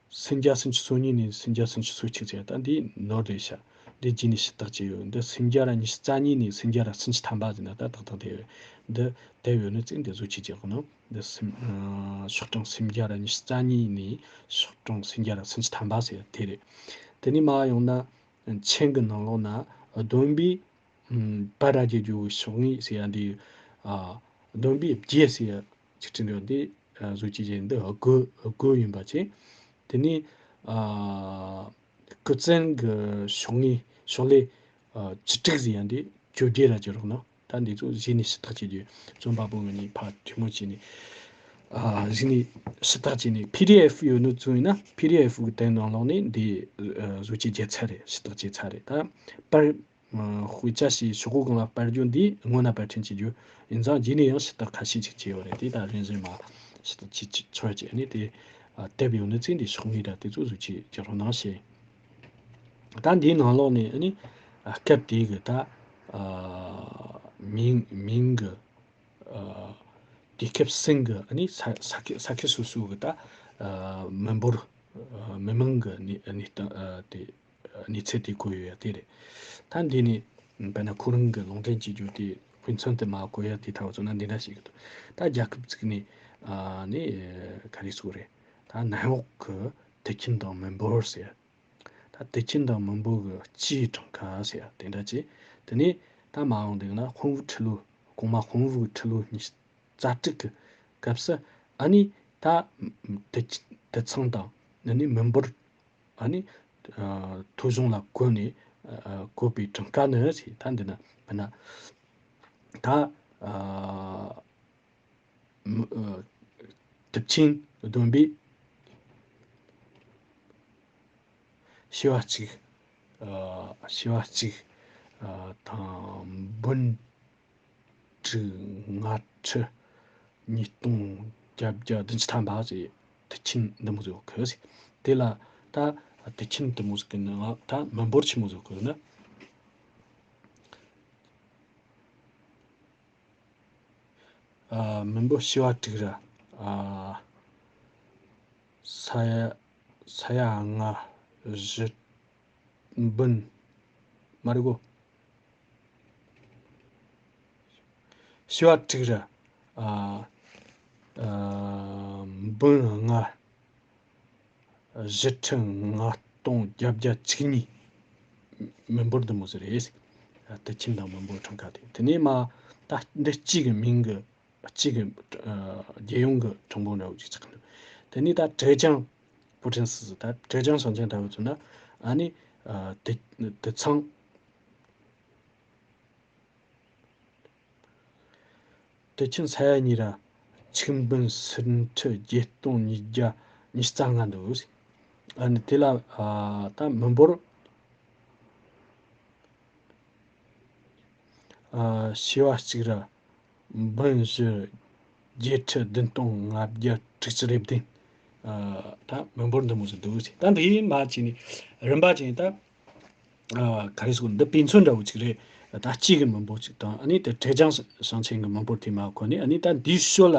སུམ་བརྒྱ་སུམ་ཅུ་སོ་གཉིས་ནས་སུམ་བརྒྱ་སུམ་ཅུ་སོ་གཅིག་བྱས། ད་འདི་ནོར་རེད་ཤག་འདི་རྗེས་ནས་ཞུ་དག་བྱས་ཡོད། འདི་སུམ་བརྒྱ་ར་ཉི་ཤུ་རྩ་གཉིས་ནས་སུམ་བརྒྱ་ར་སུམ་ཅུ་ཐམ་པ་ཟིན་ན་ད་ཏག་ཏག་དེ་ཡོད། འདི་དེབ་ཡོད་ནི་ཚིག་འདི་བཟོ་བཅོས་བྱེད་དགོས་ནོ། འདི་སུམ་ཨ་ཤོག་གྲངས་སུམ་བརྒྱ་ར་ཉི་ཤུ་རྩ་གཉིས་ནས་ཤོག་གྲངས་སུམ་བརྒྱ་ར་སུམ་ཅུ་ཐམ་པ་ཟེར་དེ་རེད། དེ་ནས་མར་ཡོང་ན་མཆན་གི་ནང་ལོགས་ན་བསྡོམས་པས་ཨམ་པར་ར་བརྒྱད་ཅུ་ཤོག་ངོས་ཟེར་ཡ་འདི་ཨ་བསྡོམས་པས་བརྒྱད་ཟེར་ཡ། ཆིག་ཁྲི་འདི་འདི་བཟོ་བཅོས་བྱས་འདི་དགུ་དགུ་ཡིན་པ་བྱས། དེ་ནས་ཨ་སྐུ་བཙན་གྱི་ཤོག་ངོས་ཤོག་ལྷེ་ཨ་བཅུ་དྲུག་ཟེར་ཡ་འདི་བཅོ་བརྒྱད་ར་བཅུ་རོགས་གནང་། ད་འདི་ཚོ་གཞི་ནས་ཞུ་དག་བྱེད་རྒྱུ་རྩོམ་པ་པོ་ངོས་ནས་ཕར་ཐུན་མོང་བྱས་ནས་ཨ་གཞི་ནས་ཞུ་དག་བྱས་ནས་པི་ཌི་ཨེཕ་ཡོད་ནོ་ཚོ་ཡིན་ན་པི་ཌི་ཨེཕ་གི་དེབ་ནང་ལོགས་ནས་འདི་ཨ་བཟོ་བཅོས་བྱས་ཚར་རེད། ཞུ་དག་བྱས་ཚར་རེད། ད་པར། དཔེ་ཆ་ཞིག་ཤོག་གུ་སྒང་ལ་སྤར་རྒྱུ་འདི་སྔོན་ན་པར་སྐྲུན་བྱེད་རྒྱུ་ཡིན་ཙང་རྗེས་ནས་ཡང་ཞུ་དག་ཁ་ཤས་ཅིག་བྱས་ཡོད་རེད། དེ་ད་རིམ་བཞིན་མ་ཞུ་དག་བྱེད་ཆོག་ཅེས་ནི་དེ་དེབ་ཡོད་ནི་ཚེ་འདི་ཤོག་ངོས་ར་དེ་ཚོ་བཟོ་བཅོས་རྒྱག་རོགས་གནང་ཞེས། ད་འདིའི་ནང་ལོགས་ནས་ནི་སྐབས་དེའི་གི་ད་མིང་མིང་གི་དུས་སྐབས་ཟིན་གི་ནི་ས་ས་ཁུལ་ས་ཁུལ་སོ་སོ་གི་ད་མི་འབོར་མི་མང་གི་ནི་ནི་ད་དེ། གནས་ཚུལ་དེ་གོ་ཡོད་ཡ་དེ་རེད། ད་འདི་ནི་དཔེར་ན་ཁོ་རང་གི་ལུང་འདྲེན་བྱེད་རྒྱུ་དེ་དཔེ་མཚོན་དུ་མ་གོ་ཡ་དེ་ཐག་བཅད་ན་འདི་འདྲ་ཞིག་གི་འདུག་ད་རྒྱལ་ཁབ་ཅིག་ནས་ཨ་ནི་ག་རེ་ཟེར་རེད། ད་ནང་འོག་གི་དུད་ཁྱིམ་དང་མི་འབོར་ཟེར། ད་དུད་ཁྱིམ་དང་མི་འབོར་གི་སྤྱིའི་གྲངས་ཀ་ཟེར་དེ་འདྲ་བྱས། དེ་ནས་ད་མ་འོངས་དེ་ན་དཔོན་པོའི་ཁྲི་ལོ་གོང་མ་དཔོན་པོ་གི་ཁྲི་ལོ་ཉི་ཤུ་རྩ་དྲུག་གི་སྐབས་སུ་ཨ་ནི་ད་དུད་དུད་ཚང་དང་ཨ་ནི་མི་འབོར། ཨ་ནི་ཨ་ཐོ་གཞུང་ལ་བཀོད་ནས་ཨ་བཀོད་པའི་གྲངས་ཀ་ནི་ཞེས་ད་འདི་ན་དཔེར་ན་ད་ཨ་མི་ཨ་དུད་ཁྱིམ་བསྡོམས་པས་བྱེ་བ་གཅིག་ཨ་བྱེ་བ་གཅིག་ཨ་དང་འབུམ་དྲུག་ལྔ་ཁྲི་ཉིས་སྟོང་བརྒྱད་བརྒྱ་བདུན་ཅུ་ཐམ་པ་ཟེར་དུད་ཁྱིམ་འདི་མོ་ཟིག་གི་ཟེར། དེ་ལ་ད་དུད་ཁྱིམ་འདི་མོ་ཟིག་གི་ནང་ད་མི་འབོར་ཆི་མོ་ཟིག་གི་ན། ཨ་མི་འབོར་བྱེ་བ་དྲུག་ར་ཨ་ས་ཡ་ས་ཡ་ལྔ་བཞི་འབུམ་མ་རེད་གོ། བྱེ་བ་དྲུག་ར་ཨ་ཨ་འབུམ་ལྔ་བཞི་ཁྲི་ལྔ་སྟོང་བརྒྱད་བརྒྱ་བཅུ་གཉིས། མི་འབོར་འདི་མོ་ཟིག་རེད། དུད་ཁྱིམ་དང་མི་འབོར་གྲངས་ཀ་དེ། དེ་ནས་མ་ད་འདི་གཅིག་གི་མིང་གི་གཅིག་གི་ཨ་རྒྱལ་ཡོངས་ཀྱི་གྲངས་འབོར་འདྲ་བོ་ཅིག་ཆགས་འདུག་དེ་ནས་ད་ཀྲེ་ཅང་པུའུ་ཁྲིན་སི་ད་ཀྲེ་ཅང་ཞིང་ཆེན་འདྲ་བོ་ཚོ་ན་ཨ་ནི་ཨ་དུད་དུད་ཚང་། དུད་ཁྱིམ་ས་ཡ་གཉིས་ར་ཆིག་འབུམ་སུམ་ཁྲི་བརྒྱད་སྟོང་ཉིས་བརྒྱ་ཉི་ཤུ་རྩ་ལྔ་འདུག་ཨ་ནི་དེ་ལ་ཨ་ད་མི་འབོར་ཨ་བྱེ་བ་གཅིག་ར་འབུམ་བཞི་བརྒྱད་ཁྲི་བདུན་སྟོང་ལྔ་བརྒྱ་དྲུག་ཅུ་རེ་བདུན། ཨ་ད་མི་འབོར་འདི་མོ་ཟིག་འདུག་ད་འདི་མ་བྱས་ནས་རིམ་པ་བྱས་ནས་ད། ཨ་ག་རེ་ཟེར་དགོས་འདི་དཔེ་མཚོན་འདྲ་བོ་ཅིག་རེད། ད་གཅིག་གི་མི་འབོར་ཅིག་དང་ཨ་ནི་དེ་ཀྲེ་ཅང་ཞིང་ཆེན་གྱི་མི་འབོར་དེ་མ་གོ་ནས་ཨ་ནི་ད་འདིའི་ཞོར་ལ་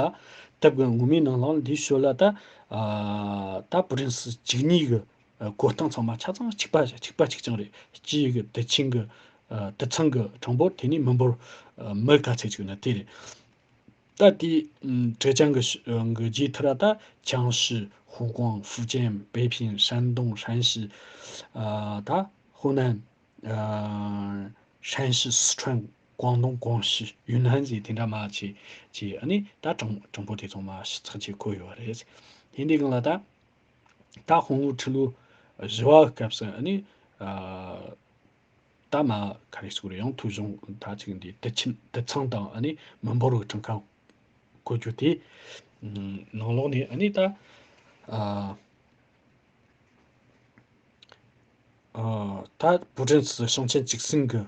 དེབ་ཀྱི་ངོ་མའི་ནང་ལོགས་འདིའི་ཞོར་ལ་ད་ཨ་ད་པུའུ་ཁྲིན་སི་བཅུ་གཉིས་ཀྱི་གོ་སྟངས་ཚང་མ་ཆ་ཚང་གཅིག་པ་གཅིག་པ་གཅིག་རྐྱང་རེད། སྤྱི་ཡི་གི་དུད་ཁྱིམ་གྱི་ དུད་ཚང་གི་གྲངས་འབོར་དེ་ནས་མི་འབོར་མི་ག་ཚད་ཅིག་ཡོད་ན་དེ་རེད། ད་དེའི་ཀྲེ་ཅང་གི་གི་རྗེས་མཐར་ད་ཅང་ཞི། ཧུའུ་ཀོང་། ཧྥུ་ཅན། པེ་ཕིང་། ཧྲན་ཏུང་། ཧྲན་ཞི། ད་ཧུའུ་ནན། ཧྲན་ཞི། སི་ཁྲོན། ཀོང་ཏུང་། ཀོང་ཞི། ཡུན་ནན་ཟེར་དེ་འདྲ་མ་བྱས་བྱས་ཨ་ནི་ད་གྲངས་གྲངས་འབོར་དེ་ཚང་མ་ཞིབ་ཚགས་བྱས་བཀོད་ཡོད་རེད། དེ་འདི་སྒང་ལ་ད་ད་ཧོང་ཝུའུ་ཁྲི་ལོ་བཞི་བ་གི་སྐབས་སུ་ཨ་ནི་ད་མ་ག་རེ་ཟེར་དགོས་རེད། ཡང་ཐོས་བྱུང་ད་ཅིག་འདི་དུད་ཆེན་དུད་ཚང་དང་ཨ་ནི་མི་འབོར་གི་གྲངས་ཀ་བཀོད་རྒྱུ་དེ་ནང་ལོགས་ནས་ཨ་ནི་ད། ད་པུའུ་ཀྲིན་སི་ཞིང་ཆེན་གཅིག་སྲིད་གི་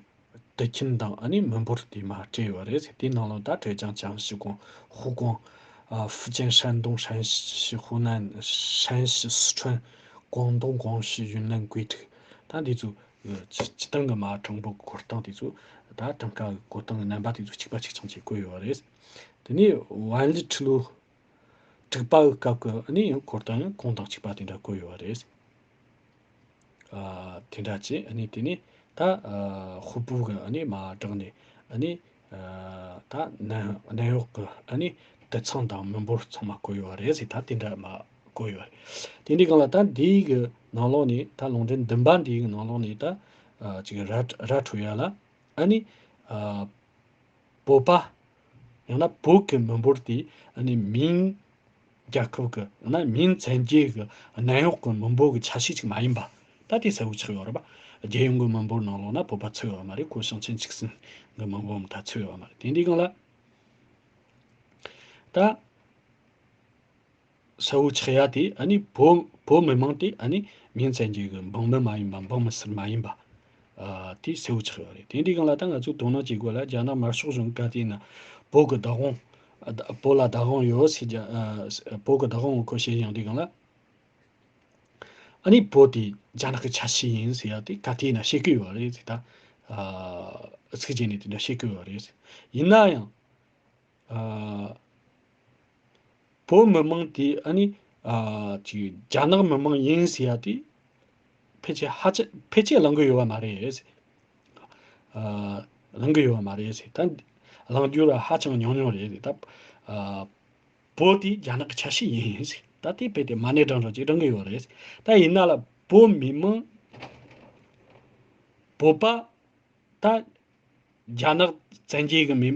དུད་ཁྱིམ་དང་ཨ་ནི་མི་འབོར་དེ་མ་སྤྲད་ཡོད་རེད། དེའི་ནང་ལོགས་ད་ཀྲེ་ཅང་། ཅང་ཞི་ཀོང་། ཧུའུ་ཀོང་། ཧྥུ་ཅན། ཧྲན་ཏུང་། ཧྲན་ཞི། ཧུའུ་ནན། ཧྲན་ཞི། སི་ཁྲོན། ཀོང་ཏུང་། ཀོང་ཞི། ཡུན་ནན། ཀུའེ་ཀྲིག་ད་འདི་ཚོ་སྤྱི་སྤྱི་སྟེང་གི་མ་གྲངས་འབོར་གི་བཀོད་སྟངས་དེ་ཚོ་ད་གྲངས་ཀ་གི་བཀོད་སྟངས་གི་རྣམ་པ་དེ་ཚོ་གཅིག་པ་གཅིག་རྐྱང་བྱས་བཀོད་ཡོད་རེད། དེ་ནས་ཝན་ལི་ཁྲི་ལོ་དྲུག་པ་གི་སྐབས་ཀྱི་ཨ་ནི་ཡང་བཀོད་སྟངས་ཡང་གོང་དང་གཅིག་པ་དེ་འདྲ་བཀོད་ཡོད་རེད། ཨ་དེ་འདྲ་བྱས་ཨ་ནི་དེ་ནས་ད་ཨ་ཧུ་པུ་གི་ཨ་ནི་མ་བསྒྲགས་ནས་ཨ་ནི་ཨ་ད་ནན་ནན་གཡོག་གི་ཨ་ནི་དུད་ཚང་དང་མི་འབོར་ཚང་མ་བཀོད་ཡོད་རེད་ཟེར། ད་དེ་འདྲ་མ་བཀོད་ཡོད་རེད། དེ་འདྲའི་སྒང་ལ་ད་འདིའི་གི་ནང་ལོགས་ནས་ད་ལུང་འདྲེན་བདུན་པ་འདིའི་གི་ནང་ལོགས་ནས་ད་ཨ་ཅིག་ར་ར་འཕྲོད་ཡ་ལ་ཨ་ནི་ཨ་བོད་པ། ཡང་ན་བོད་ཀྱི་མི་འབོར་དེ་ཨ་ནི་མིང་རྒྱལ་ཁབ་ཀྱི་ཡང་ན་མིང་བཙན་རྒྱལ་གྱི་གནད་འགག་གི་མི་འབོར་གྱི་ཆ་ཤས་ཅིག་མ་ཡིན་པ། ད་དེ་གསལ་བོ་ཆགས་ཡོད་རེད་པ། རྒྱལ་ཡོངས་ཀྱི་མི་འབོར་ནང་ལོགས་ན་བོད་པ་ཚུད་ཡོད་མ་རེད། ཁོ་ཞིང་ཆེན་གཅིག་སྲིད་གི་མི་འབོར་མ་ད་ཚུད་ཡོད་མ་རེད། དེ་འདྲའི་སྒང་ལ་ད། གསལ་བོ་ཆགས་ཡ་དེ་ཨ་ནི་བོད་བོད་མི་མང་དེ་ཨ་ནི་མིང་བཙན་རྒྱལ་གྱི་འབངས་མི་མ་ཡིན་པ། འབངས་མི་སེར་མ་ཡིན་པ། ཨ་དེ་གསལ་བོ་ཆགས་ཡོད་རེད། དེ་འདྲའི་སྒང་ལ་ད་ང་ཚོས་དོ་སྣང་བྱེད་དགོས་ལ། རྒྱ་ནག་དམར་ཤོག་གཞུང་ག་དུས་ན་བོད་ཀྱི་བདག་དབང་། ཨ་ད་བོད་ལ་བདག་དབང་ཡོད་ཟེར། རྒྱ་ཨ་བོད་ཀྱི་བདག་དབང་ཁོ་བཤད་ཡོང་དུས་སྒང་ལ། ཨ་ནི་བོད་དེ་རྒྱ་ནག་གི་ཆ་ཤས་ཡིན་ཟེར་ཡ་དེ་ག་དུས་ན་བཤད་ཀྱི་ཡོད་རེད་ཟེར། ད་ཨ་ཚིག་རྗེས་ནས་དེ་འདྲ་བཤད་ཀྱི་ཡོད་རེད་ཟེར། ཡིན་ན་ཡང་། ཨ་བོད་མི་མང་དེ་ཨ་ནི་ཨ་ཅིག་རྒྱ་ནག་མི་མང་ཡིན་ཟེར་ཡ་དེ་ཕལ་ཆེར་ཧ་ཅང་ཕལ་ཆེར་གླེང་གི་ཡོད་པ་མ་རེད། ཨ་གླེང་གི་ཡོད་པ་མ་རེད་ཟེར། ད་གླེང་རྒྱུ་ར་ཧ་ཅང་ཉུང་ཉུང་རེད་ཟེར། ད་ཨ་བོད་དེ་རྒྱ་ནག་གི་ཆ་ཤས་ཡིན་ཟེར། ད་དེ་རྦད་དེ་མ་ཎི་བགྲང་བགྲང་ཅིག་བགྲང་གི་ཡོད་རེད། ད་ཡིན་ན་ལ་བོད་མི་མང་བོད་པ་ད་རྒྱ་ནག་བཙན་རྒྱལ་གྱི་མི་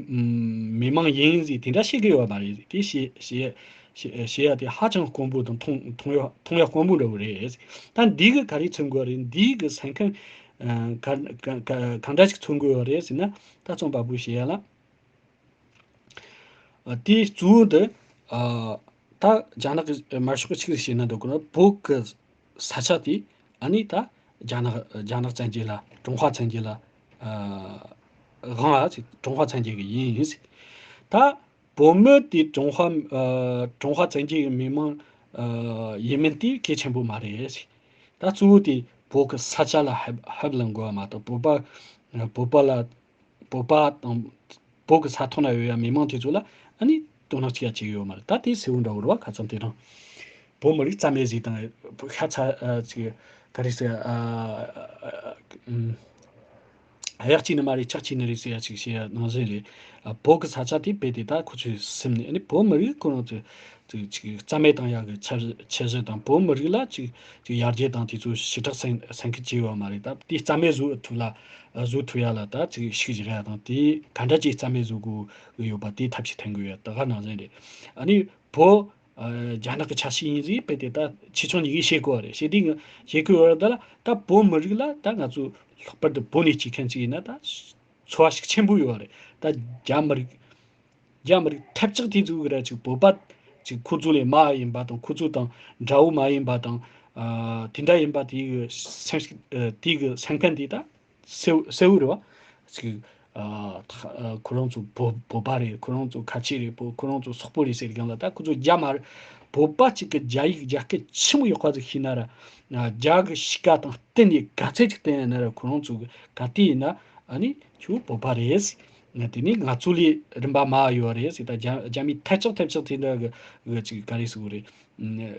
མི་མང་ཡིན་ཟེར་དེ་འདྲ་བཤད་གི་ཡོད་མ་རེད། དེ་བཤད་བཤད་བཤད་བཤད་ཡ་དེ་ཧ་ཅང་དཀོན་པོ་དང་མཐོང་མཐོང་ཡ་མཐོང་ཡ་དཀོན་པོ་འདྲ་བོ་རེད། ད་འདི་གི་ག་རེ་མཚོན་དགོས་རེད། འདི་གི་སེམས་ཁམས་ཨ་ག་ག་ག་གང་འདྲ་ཞིག་མཚོན་དགོས་ཡོད་རེད་ཟེར་ན། ད་རྩོམ་པ་པོས་བཤད་ཡ་ལ། ཨ་དེའི་གཙོ་བོ་དེ་ཨ་ད་རྒྱ་ནག་གི་དམར་ཤོག་གི་ཆི་ཟིག་བཤད་ན་འདོད་གོ་ན། བོད་ཀྱི་ས་ཆ་དེ་ཨ་ནི་ད་རྒྱ་ནག་རྒྱ་ནག་བཙན་རྒྱལ་ལ། ཀྲུང་ཧྭ་བཙན་རྒྱལ་ལ་ཨ་དབང་ཨ་ཅིག་ཀྲུང་ཧྭ་བཙན་རྒྱལ་གྱི་ཡིན་ཟེར། ད་བོད་མི་དེ་ཀྲུང་ཧྭ་ཨ་ཀྲུང་ཧྭ་བཙན་རྒྱལ་གྱི་མི་མང་ཨ་ཡིན་མིན་དེ་གལ་ཆེན་པོ་མ་རེད་ཟེར། ད་གཙོ་བོ་དེ་བོད་ཀྱི་ས་ཆ་ལ་ཧབ་ཧབ་ལེན་དགོས་པ་མ་གཏོགས། བོད་པ་བོད་པ་ལ་བོད་པ་དང་བོད་ཀྱི་ས་ཐོག་ན་ཡོད་ཡ་མི་མང་དེ་ཚོ་ལ་ཨ་ནི་དོ་སྣང་གཅིག་ཡ་བྱེད་ཀྱི་ཡོད་མ་རེད། ད་དེ་གསལ་བོ་འདྲ་བོ་རེད་བ། ཁ་ཙམ་དེ་རིང་བོད་མི་རིགས་རྩ་མེད་ཟིག་དང་ཤ་ཚ་ཨ་ཅིག་ག་རེ་ཟེར་ཨ་ཨ་ཨ་ཨ་གཡག་གཅིག་ནི་མ་རེད་ལྕགས་གཅིག་ནི་རེད་ཟེར་ཡ་ཅིག་བཤད་ཡ་ནང་བཞིན་རེད། ཨ་བོད་ཀྱི་ས་ཆ་དེ་རྦད་དེ་ད་ཁོ་ཚོའི་སེམས་ནས་ཨ་ནི་བོད་མི་རིགས་ཁོ་རང་ཚོའི་ཅིག་ཅིག་རྩ་མེད་བཏང་ཡག་གི་འཆར་འཆར་གཞི་དང་། བོད་མི་རིགས་ལ་ཅིག་ཅིག་ཡར་རྒྱས་དང་དེ་ཚོ་ཞེ་དྲག་སེམས་སེམས་ཁུར་བྱས་ཡོད་མ་རེད། ད་དེ་རྩ་མེད་བཟོ་ཐུབ་ལ་བཟོ་ཐུབ་ཡ་ལ་ད་ཅིག་ཤུགས་རྒྱག་ཡ་དང་། དེ་ག་འདྲ་ཅིག་རྩ་མེད་བཟོ་དགོས་ཡོད་པ་དེ་ཐབས་ཤེས་འཐེན་དགོས་ཡ་ད་ག་ནང་བཞིན་རེད། ཨ་ནི་བོད་ཨ་རྒྱ་ནག་གི་ཆ་ཤས་ཡིན་ཟིག་རྦད་དེ་ད་ཆེ་ཆུང་གཉིས་ཀས་བཤད་དགོས་པ་རེད། བཤད་དུས་བཤད་དགོས་པ་རེད། ད་ལ་ད་བོད་མི་རིགས་ལ་ད་ང་ཚོ་ལྷག་པར་དུ་བོད་ནས་སྐྱེས་མཁན་ཅིག་ཡིན་ན་ད་ཚོར་བ་ཤུགས་ཆེན་པོ་ཡོད་པ་རེད། ད་རྒྱ་མི་རིགས་རྒྱ་མི་རིགས་ཐབས་ཆག་དེ་ཚོ་གི་ར་ཅིག་བོད་པ་ཅིག་ཁོ་ཚོ་ལས་དམའ་ཡིན་པ་དང་། ཁོ་ཚོ་དང་འདྲ་བོ་མ་ཡིན་པ་དང་། ཨ་དེ་འདྲ་ཡིན་པ་དེ་གི་སེམས་ཤིག་ཨ་དེ་གི་སེམས་ཁམས་དེ་ད་གསལ་གསལ་བོ་རེད་བ། ཅིག་ཨ་ཁོ་རང་ཚོ་བོད་བོད་པ་རེད། ཁོ་རང་ཚོ་ཁ་ཆེ་རེད། བོད་ཁོ་རང་ཚོ་སོག་པོ་རེད་ཟེར་གང་ལ། ད་ཁོ་ཚོ་རྒྱ་མ་རེད། བོད་པ་ཅིག་གི་རྒྱ་ཡིག་རྒྱ་སྐད་ཆི་མོ་ཡག་པ་ཟིག་ཤེས་ན་ར། རྒྱ་གི་གཤིས་ཀ་དང་བསྟུན་ནས་ག་ཚད་ཅིག་བསྟན་ཡོད་ན་ར། ཁོ་རང་ཚོ་གི་ག་དུས་ཡིན་ན་ཨ་ནི་ཁྱོད་བོད་པ་རེད། ང་དེ་ནི་ང་ཚོ་ལས་རིམ་པ་དམའ་ཡོད་རེད་ཟེར། ད་རྒྱ་རྒྱ་མི་ཐལ་ལྕག་ཐལ་ལྕག་དེ་འདྲ་གི་གི་ཅིག་ག་རེ་ཟེར་དགོས་རེད།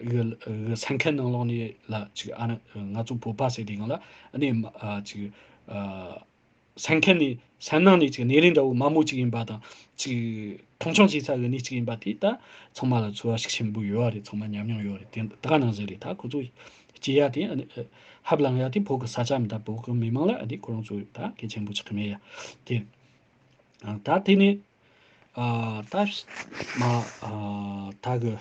གི་གི་སེམས་ཁམས་ནང་ལོགས་ནས་ལ་ཅིག་ཨ་ནི་ང་ཚོ་བོད་པ་ཟེར་དེ་སྒང་ལ་ཨ་ནི་ཨ་ཅིག་ཨ་ སེམས་ཁ་ནས་སེམས་ནང་ནས་ཅིག་སྣེ་རིང་འདྲ་བོ་དམའ་མོ་ཅིག་ཡིན་པ་དང་ཅིག་མཐོང་ཆུང་བྱེད་ས་གི་གནས་ཅིག་ཡིན་པ་དེ་ད་ཚང་མ་ལ་ཚོར་བ་ཤུགས་ཆེན་པོ་ཡོད་རེད། ཚང་མ་ཉམས་མྱོང་ཡོད་རེད། དེ་ད་ག་ནང་བཞིན་རེད། ད་ཁོ་ཚོ་སྐྱེ་ཡ་དེ་ཨ་ནི་ཨ་ཧབ་ལངས་ཡ་དེ་བོད་གི་ས་ཆ་མི་ད་བོད་གི་མི་མང་ལ་ཨ་ནི་ཁོ་རང་ཚོ་ད་གལ་ཆེན་པོ་ཆགས་ཀྱི་མེད་ཡ་དེ། ཨ་ད་དེ་ནས་ཨ་ད་མ་ཨ་ད་གི་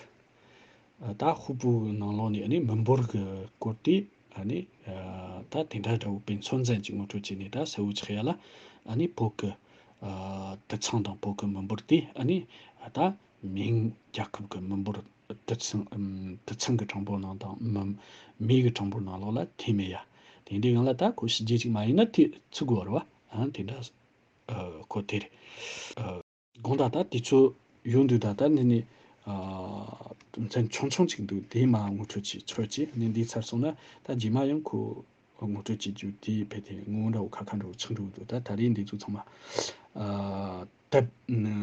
ཨ་ད་ཧུ་པུ་གི་ནང་ལོགས་ནས་ཨ་ནི་མི་འབོར་གི་སྐོར་དེ་ཨ་ནི་ཨ་ད་དེ་འདྲ་འདྲ་བོ་དཔེ་མཚོན་ཙམ་ཅིག་ངོ་སྤྲོད་བྱས་ནས་ད་གསལ་བོ་ཆགས་ཡ་ལ་ཨ་ནི་བོད་གི་ཨ་དུད་ཚང་དང་བོད་གི་མི་འབོར་དེ་ཨ་ནི་ཨ་ད་མིང་རྒྱལ་ཁབ་གི་མི་འབོར་དུད་ཚང་ཨམ་དུད་ཚང་གི་གྲངས་འབོར་ནང་དང་མི་མི་གི་གྲངས་འབོར་ནང་ལོགས་ལ་ཐེ་མེད་ཡ། དེ་འདྲའི་སྒང་ལ་ད་ཁོ་ཕྱི་རྒྱལ་ཅིག་མ་ཡིན་ན་ཐེ་ཚུགས་དགོས་རེད་བ། ཨ་དེ་འདྲ་ཨ་ཁོ་དེ་རེད། ཨ་དགོངས་དག་ད་དེ་ཚོ་ཡོད་འདུག་ད་ད་འདི་ནི་ཨ་མཚན་ཆུང་ཆུང་ཅིག་འདུག་དེ་མ་ངོ་སྤྲོད་བྱེད་ཆོག་ཅིག་ནི་འདི་ཚར་སོང་ན་ད་རྗེས་མ་ཡང་ཁོ་ངོ་སྤྲོད་བྱེད་རྒྱུ་དེ་ཕལ་ཆེར་ངོ་བོ་འདྲ་བོ་ཁ་ཁ་འདྲ་བོ་ཆགས་འགྲོ་གི་འདུག་ད་ད་རེས་འདི་ཚོ་ཚང་མ་ཨ་ད་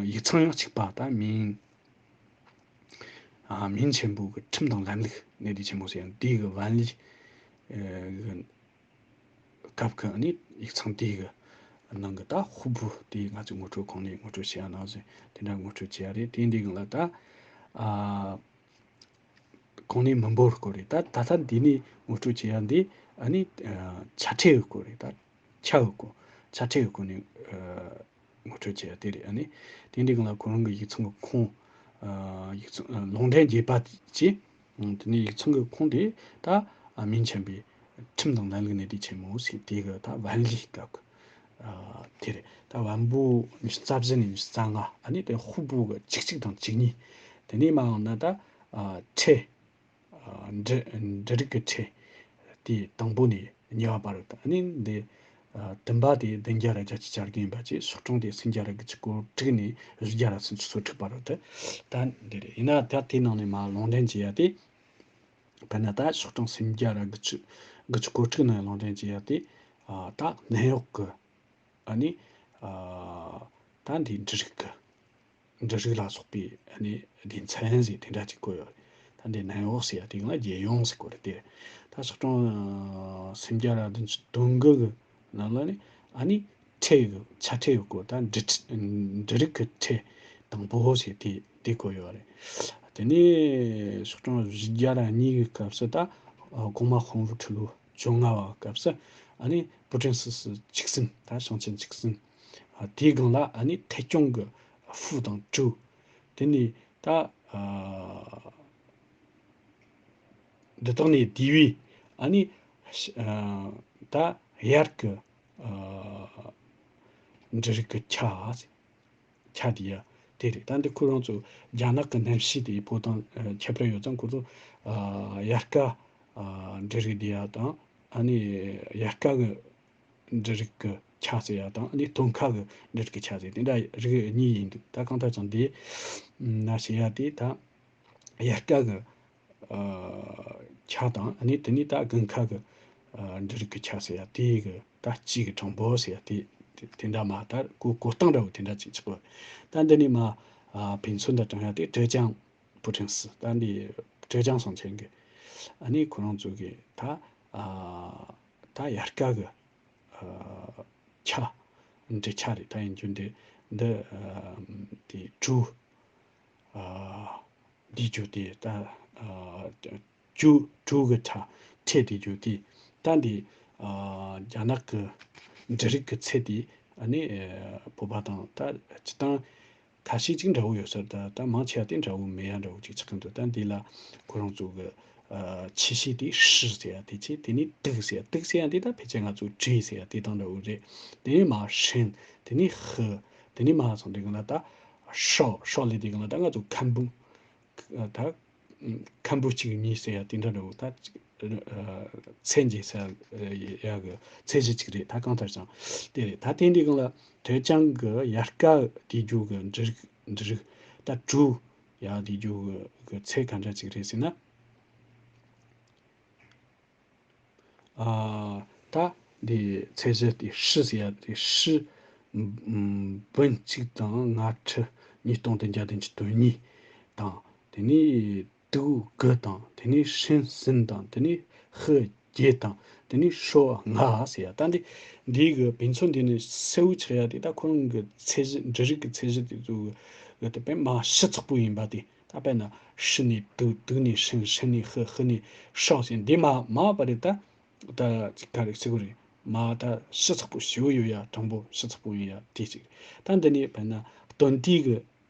ཡིག་ཚང་ཡང་གཅིག་པ་ད་མིང་ཨ་མིང་ཆེན་པོ་གི་ཁྲིམས་དང་ལམ་ལུགས་གནད་དོན་ཆེན་པོ་ཟེར་ཡང་འདི་གི་བན་ལི་ཨ་གི་སྐབས་ཀྱི་ནི་ཡིག་ཚང་དེ་གི་ནང་གི་ད་ཧུ་པུ་དེ་ང་ཚོས་ངོ་སྤྲོད་གོང་ནས་ངོ་སྤྲོད་བྱེད་ཡ་ནང་བཞིན་དེ་འདྲ་ངོ་སྤྲོད་བྱེད་ཡ་རེད། དེ་འདི་གི་ལ་ད་ཨ་གོང་ནས་མི་འབོར་སྐོར་རེད། ད་ད་ལྟ་འདི་ནས་ངོ་སྤྲོད་བྱེད་ཡ་འདི་ཨ་ནི་ཨ་ཆ་ཁྲལ་གི་སྐོར་རེད། ད་ཆ་གི་སྐོར་ཆ་ཁྲལ་གི་སྐོར་ནས་ཨ་ངོ་སྤྲོད་བྱེད་ཡ་དེ་རེད། ཨ་ནི་དེ་འདྲའི་སྒང་ལ་ཁོ་རང་གི་ཡིག་ཚང་གི་ཁོངས་ཨ་ཡིག་ཚང་ཨ་ལུང་འདྲེན་རྒྱས་པ་བཅས་ཨ་དེ་ནས་ཡིག་ཚང་གི་ཁོངས་དེ་ད་ཨ་མིང་ཆེན་པོའི་ཁྲིམས་དང་ལམ་ལུགས་གནད་དོན་ཆེན་མོ་ཟེར་དེ་གི་ད་བན་ལི་སྐབས་ཀྱི་ཨ་དེ་རེད། ད་བན་པོ་ཉི་ཤུ་རྩ་བཞི་ནས་ཉི་ཤུ་རྩ་ལྔ་ཨ་ནི་དེ་ཧུ་པུ་གི་བཅུ་གཅིག་དང་བཅུ་གཉིས། དེ་ནས་མ་འོངས་ན་ད་ཨ་ཁྲལ་ཨ་འབྲུ་འབྲུ་རིགས་ཀྱི་ཁྲལ་དེ་དང་པོ་ནས་གཉིས་པ་བར་དུ་ཨ་ནི་འདི་ཨ་བདུན་པ་དེ་བདུན་བརྒྱ་ར་བརྒྱད་ཅུ་གྱ་དགུ་ཡིན་པ་བཅས་ཤོག་གྲངས་དེ་སུམ་བརྒྱ་ར་དགུ་བཅུ་གོ་དྲུག་ནས་བཞི་བརྒྱ་ར་སུམ་ཅུ་སོ་དྲུག་བར་དུ་ད་འདི་རེད། ཡིན་ན་ད་དེ་ནང་ནས་མ་ལུང་འདྲེན་བྱེད་ཡ་དེ་དཔེར་ན་ད་ཤོག་གྲངས་སུམ་བརྒྱ་ར་དགུ་བཅུ་དགུ་བཅུ་གོ་དྲུག་ནང་ལུང་འདྲེན་བྱེད་ཡ་དེ་ཨ་ད་ནན་གཡོག་གི་ཨ་ནི་ཨ་ད་འདི་འབྲུ་རིགས་ཀྱི་འབྲུ་རིགས་ལ་སོགས་པའི་ཨ་ནི་སྡེ་ཚན་ཟེར་དེ་འདྲ་ཅིག་བཀོད་ཡོད་རེད། ད་འདི་ནན་གཡོག་ཟེར་ཡ་དེ་ཡང་ན་རྒྱལ་ཡོངས་ཟེར་གོ་རེད་དེ། ད་ཤོག་གྲངས་སུམ་བརྒྱ་ར་བདུན་ཅུ་དོན་དགུ་གི་ནང་ལ་ནི་ཨ་ནི་ཁྲལ་གི་ཆ་ཁྲལ་ཡོད་གོ་ད་འབྲུ་འབྲུ་རིགས་ཀྱི་ཁྲལ་དང་པོ་ཟེར་དེ་དེ་བཀོད་ཡོད་རེད། དེ་ནས་ཤོག་གྲངས་བཞི་བརྒྱ་ར་གཉིས་ཀྱི་སྐབས་སུ་ད་གོང་མ་དཔོན་པོ་ཁྲི་ལོ་བཅོ་ལྔ་བ་སྐབས་སུ་ཨ་ནི་不正四十七省ད་省钱七省ཨ་དེའི་སྒང་ལ་ཨ་ནི་ཐད་སྐྱོང་གི་副དང་主དེ་ནས་ད་ཨ་འདི་དག་ནས་དེ་བས་ཨ་ནི་ཨ་ད་དབྱར་གི་ཨ་འབྲུ་རིགས་ཀྱི་ཆ་ཆ་དེ་ཡ་དེ་རེད། ད་འདི་ཁོ་རང་ཚོ་རྒྱ་ནག་གི་གནམ་གཤིས་དེ་བོད་དང་ཨ་ཁྱད་པར་ཡོད་ཙང་ཁོ་ཚོ་ཨ་དབྱར་ཁ་ཨ་འབྲུ་རིགས་དེ་ཡ་དང་ཨ་ནི་དབྱར་ཁ་གི་འབྲུ་རིགས་ཀྱི་ཆ་ཟེར་ཡ་དང་ཨ་ནི་སྟོན་ཁ་གི་འབྲུ་རིགས་ཀྱི་ཆ་ཟེར་དེ་འདྲ་རིགས་གཉིས་ཡིན་འདུག་ད་གང་ལྟར་ཀྱང་དེ་ན་བཤད་ཡ་དེ་ད་དབྱར་ཁ་གི་ཨ་ཆ་དང་ཨ་ནི་དེ་ནི་ད་དགུན་ཁ་གི་ཨ་འབྲུ་རིགས་ཀྱི་ཆ་ཟེར་ཡ་དེ་གི་ད་སྤྱི་གི་གྲངས་འབོར་ཟེར་ཡ་དེ་དེ་དེ་འདྲ་མ་ད་གོ་གོ་སྟངས་འདྲ་བོ་དེ་འདྲ་ཅིག་ཆགས་པ། ད་འདི་ནི་མ་ཨ་ཕན་ཚུན་ད་དྲང་ཡ་དེ་ཀྲེ་ཅང་བུ་ཁྲིན་སི་ད་འདི་ཀྲེ་ཅང་སང་ཆེན་གི་ཨ་ནི་ཁོ་རང་ཚོ་གི་ད་ཨ་ད་དབྱར་ཁ་གི་ཨ་ཆ་འབྲི་ཆ་རེད། ད་ཡིན་རྒྱུ་འདི་འདི་ཨ་དེ་གྲུ་ཨ་འདི་རྒྱུ་དེ་ད་ཨ་གྲུ་གྲུ་གི་ཁྲ་ཁྲེ་དེ་རྒྱུ་དེ་ད་འདི་ཨ་རྒྱ་ནག་གི་འབྲུ་རིགས་ཀྱི་ཚད་དེ་ཨ་ནི་ཨ་བོད་པ་དང་ད་སྤྱི་བཏང་ཁ་ཤས་ཅིག་འདྲ་བོ་ཡོད་ས་རེད། ད་ད་མང་ཆེ་བ་དེ་འདྲ་བོ་མེད་ཡ་འདྲ་བོ་ཅིག་ཆགས་ཀྱི་འདུག་ད་འདི་ལ་ཁོ་རང་ཚོ་གི་ཨ་ཆེ་ཤོས་དེ་ཧྲི་ཟེར་ཡ་དེ་ཆེ། དེ་ནས་ཏིག་ཟེར་ཡ། ཏིག་ཟེར་ཡ་འདི་ད་ཕལ་ཆེར་ང་ཚོ་བྲེ་ཟེར་ཡ་དེ་དང་འདྲ་བོ་རེད། དེ་ནས་མ་ཧྲེན། དེ་ནས་ཧི། དེ་ནས་མ་ཚང་དེ་གང་ལ་ད་ཧྲོ། ཧྲོ་ལས་དེ་གང་ལ་ད་ང་ཚོ་ཁམ་བུ་ད་ཁམ་བུ་གཅིག་གཉིས་ཟེར་ཡ་དེ་འདྲ་འདྲ་བོ་ད་ཨ་ཚད་འཇལ་ས་ཡ་གི་ཚད་གཞི་གཅིག་རེད། ད་གང་ལྟར་ཀྱང་དེ་རེད། ད་དེ་འདི་གང་ལ་དེ་ཅང་གི་དབྱར་ཁ་དེ་རྒྱུ་གི་འབྲུ་རིགས་འབྲུ་རིགས་ད་གྲུ་ཡ་དེ་རྒྱུ་གི་ཚད་ག་འདྲ་ཅིག་རེད་ཟེར་ན། ཨ་ད་འདི་ཚད་གཞི་དེ་ཧྲི་ཟེར་ཡ་དེ་ཧྲི་འབུམ་གཅིག་དང་ལྔ་ཁྲི་ཉིས་སྟོང་བདུན་བརྒྱ་བདུན་ཅུ་དོན་གཉིས་དང་། དེ་ནས་ཏུའུ་དགུ་དང་། དེ་ནས་ཧྲིན་གསུམ་དང་། དེ་ནས་ཧི་བརྒྱད་དང་། དེ་ནས་ཧྲོ་ང་ཟེར་ཡ། ད་འདི་འདིའི་གི་བེད་མཚོན་འདི་ནི་གསལ་བོ་ཆགས་ཡ་དེ། ད་ཁོ་རང་གི་ཚད་གཞི། འབྲུ་རིགས་ཀྱི་ཚད་གཞི་དེ་ཚོ་གི་དེ་དཔེ་མ་ཞིབ་ཚགས་པོ་ཡིན་པ་དེ། ད་དཔེར་ན་ཧྲི་ནས་དུ། དུ་ནས་ཧྲིན། ཧྲིན་ནས་ཧི། ཧི་ནས་ཧྲོ་ཟེར། འདི་མ་མ་པ་རེད། ད་ད་ཅིག་ག་རེ་ཟེར་དགོས་རེད། མ་ད་ཞིབ་ཚགས་པོ་ཞེ་པོ་ཡོད་ཡ། དྲང་པོ་ཞིབ་ཚགས་པོ་ཡིན་ཡ་དེ་ཅིག། ད་འདི་ནས་དཔེར་ན་སྟོན་དུས་གི།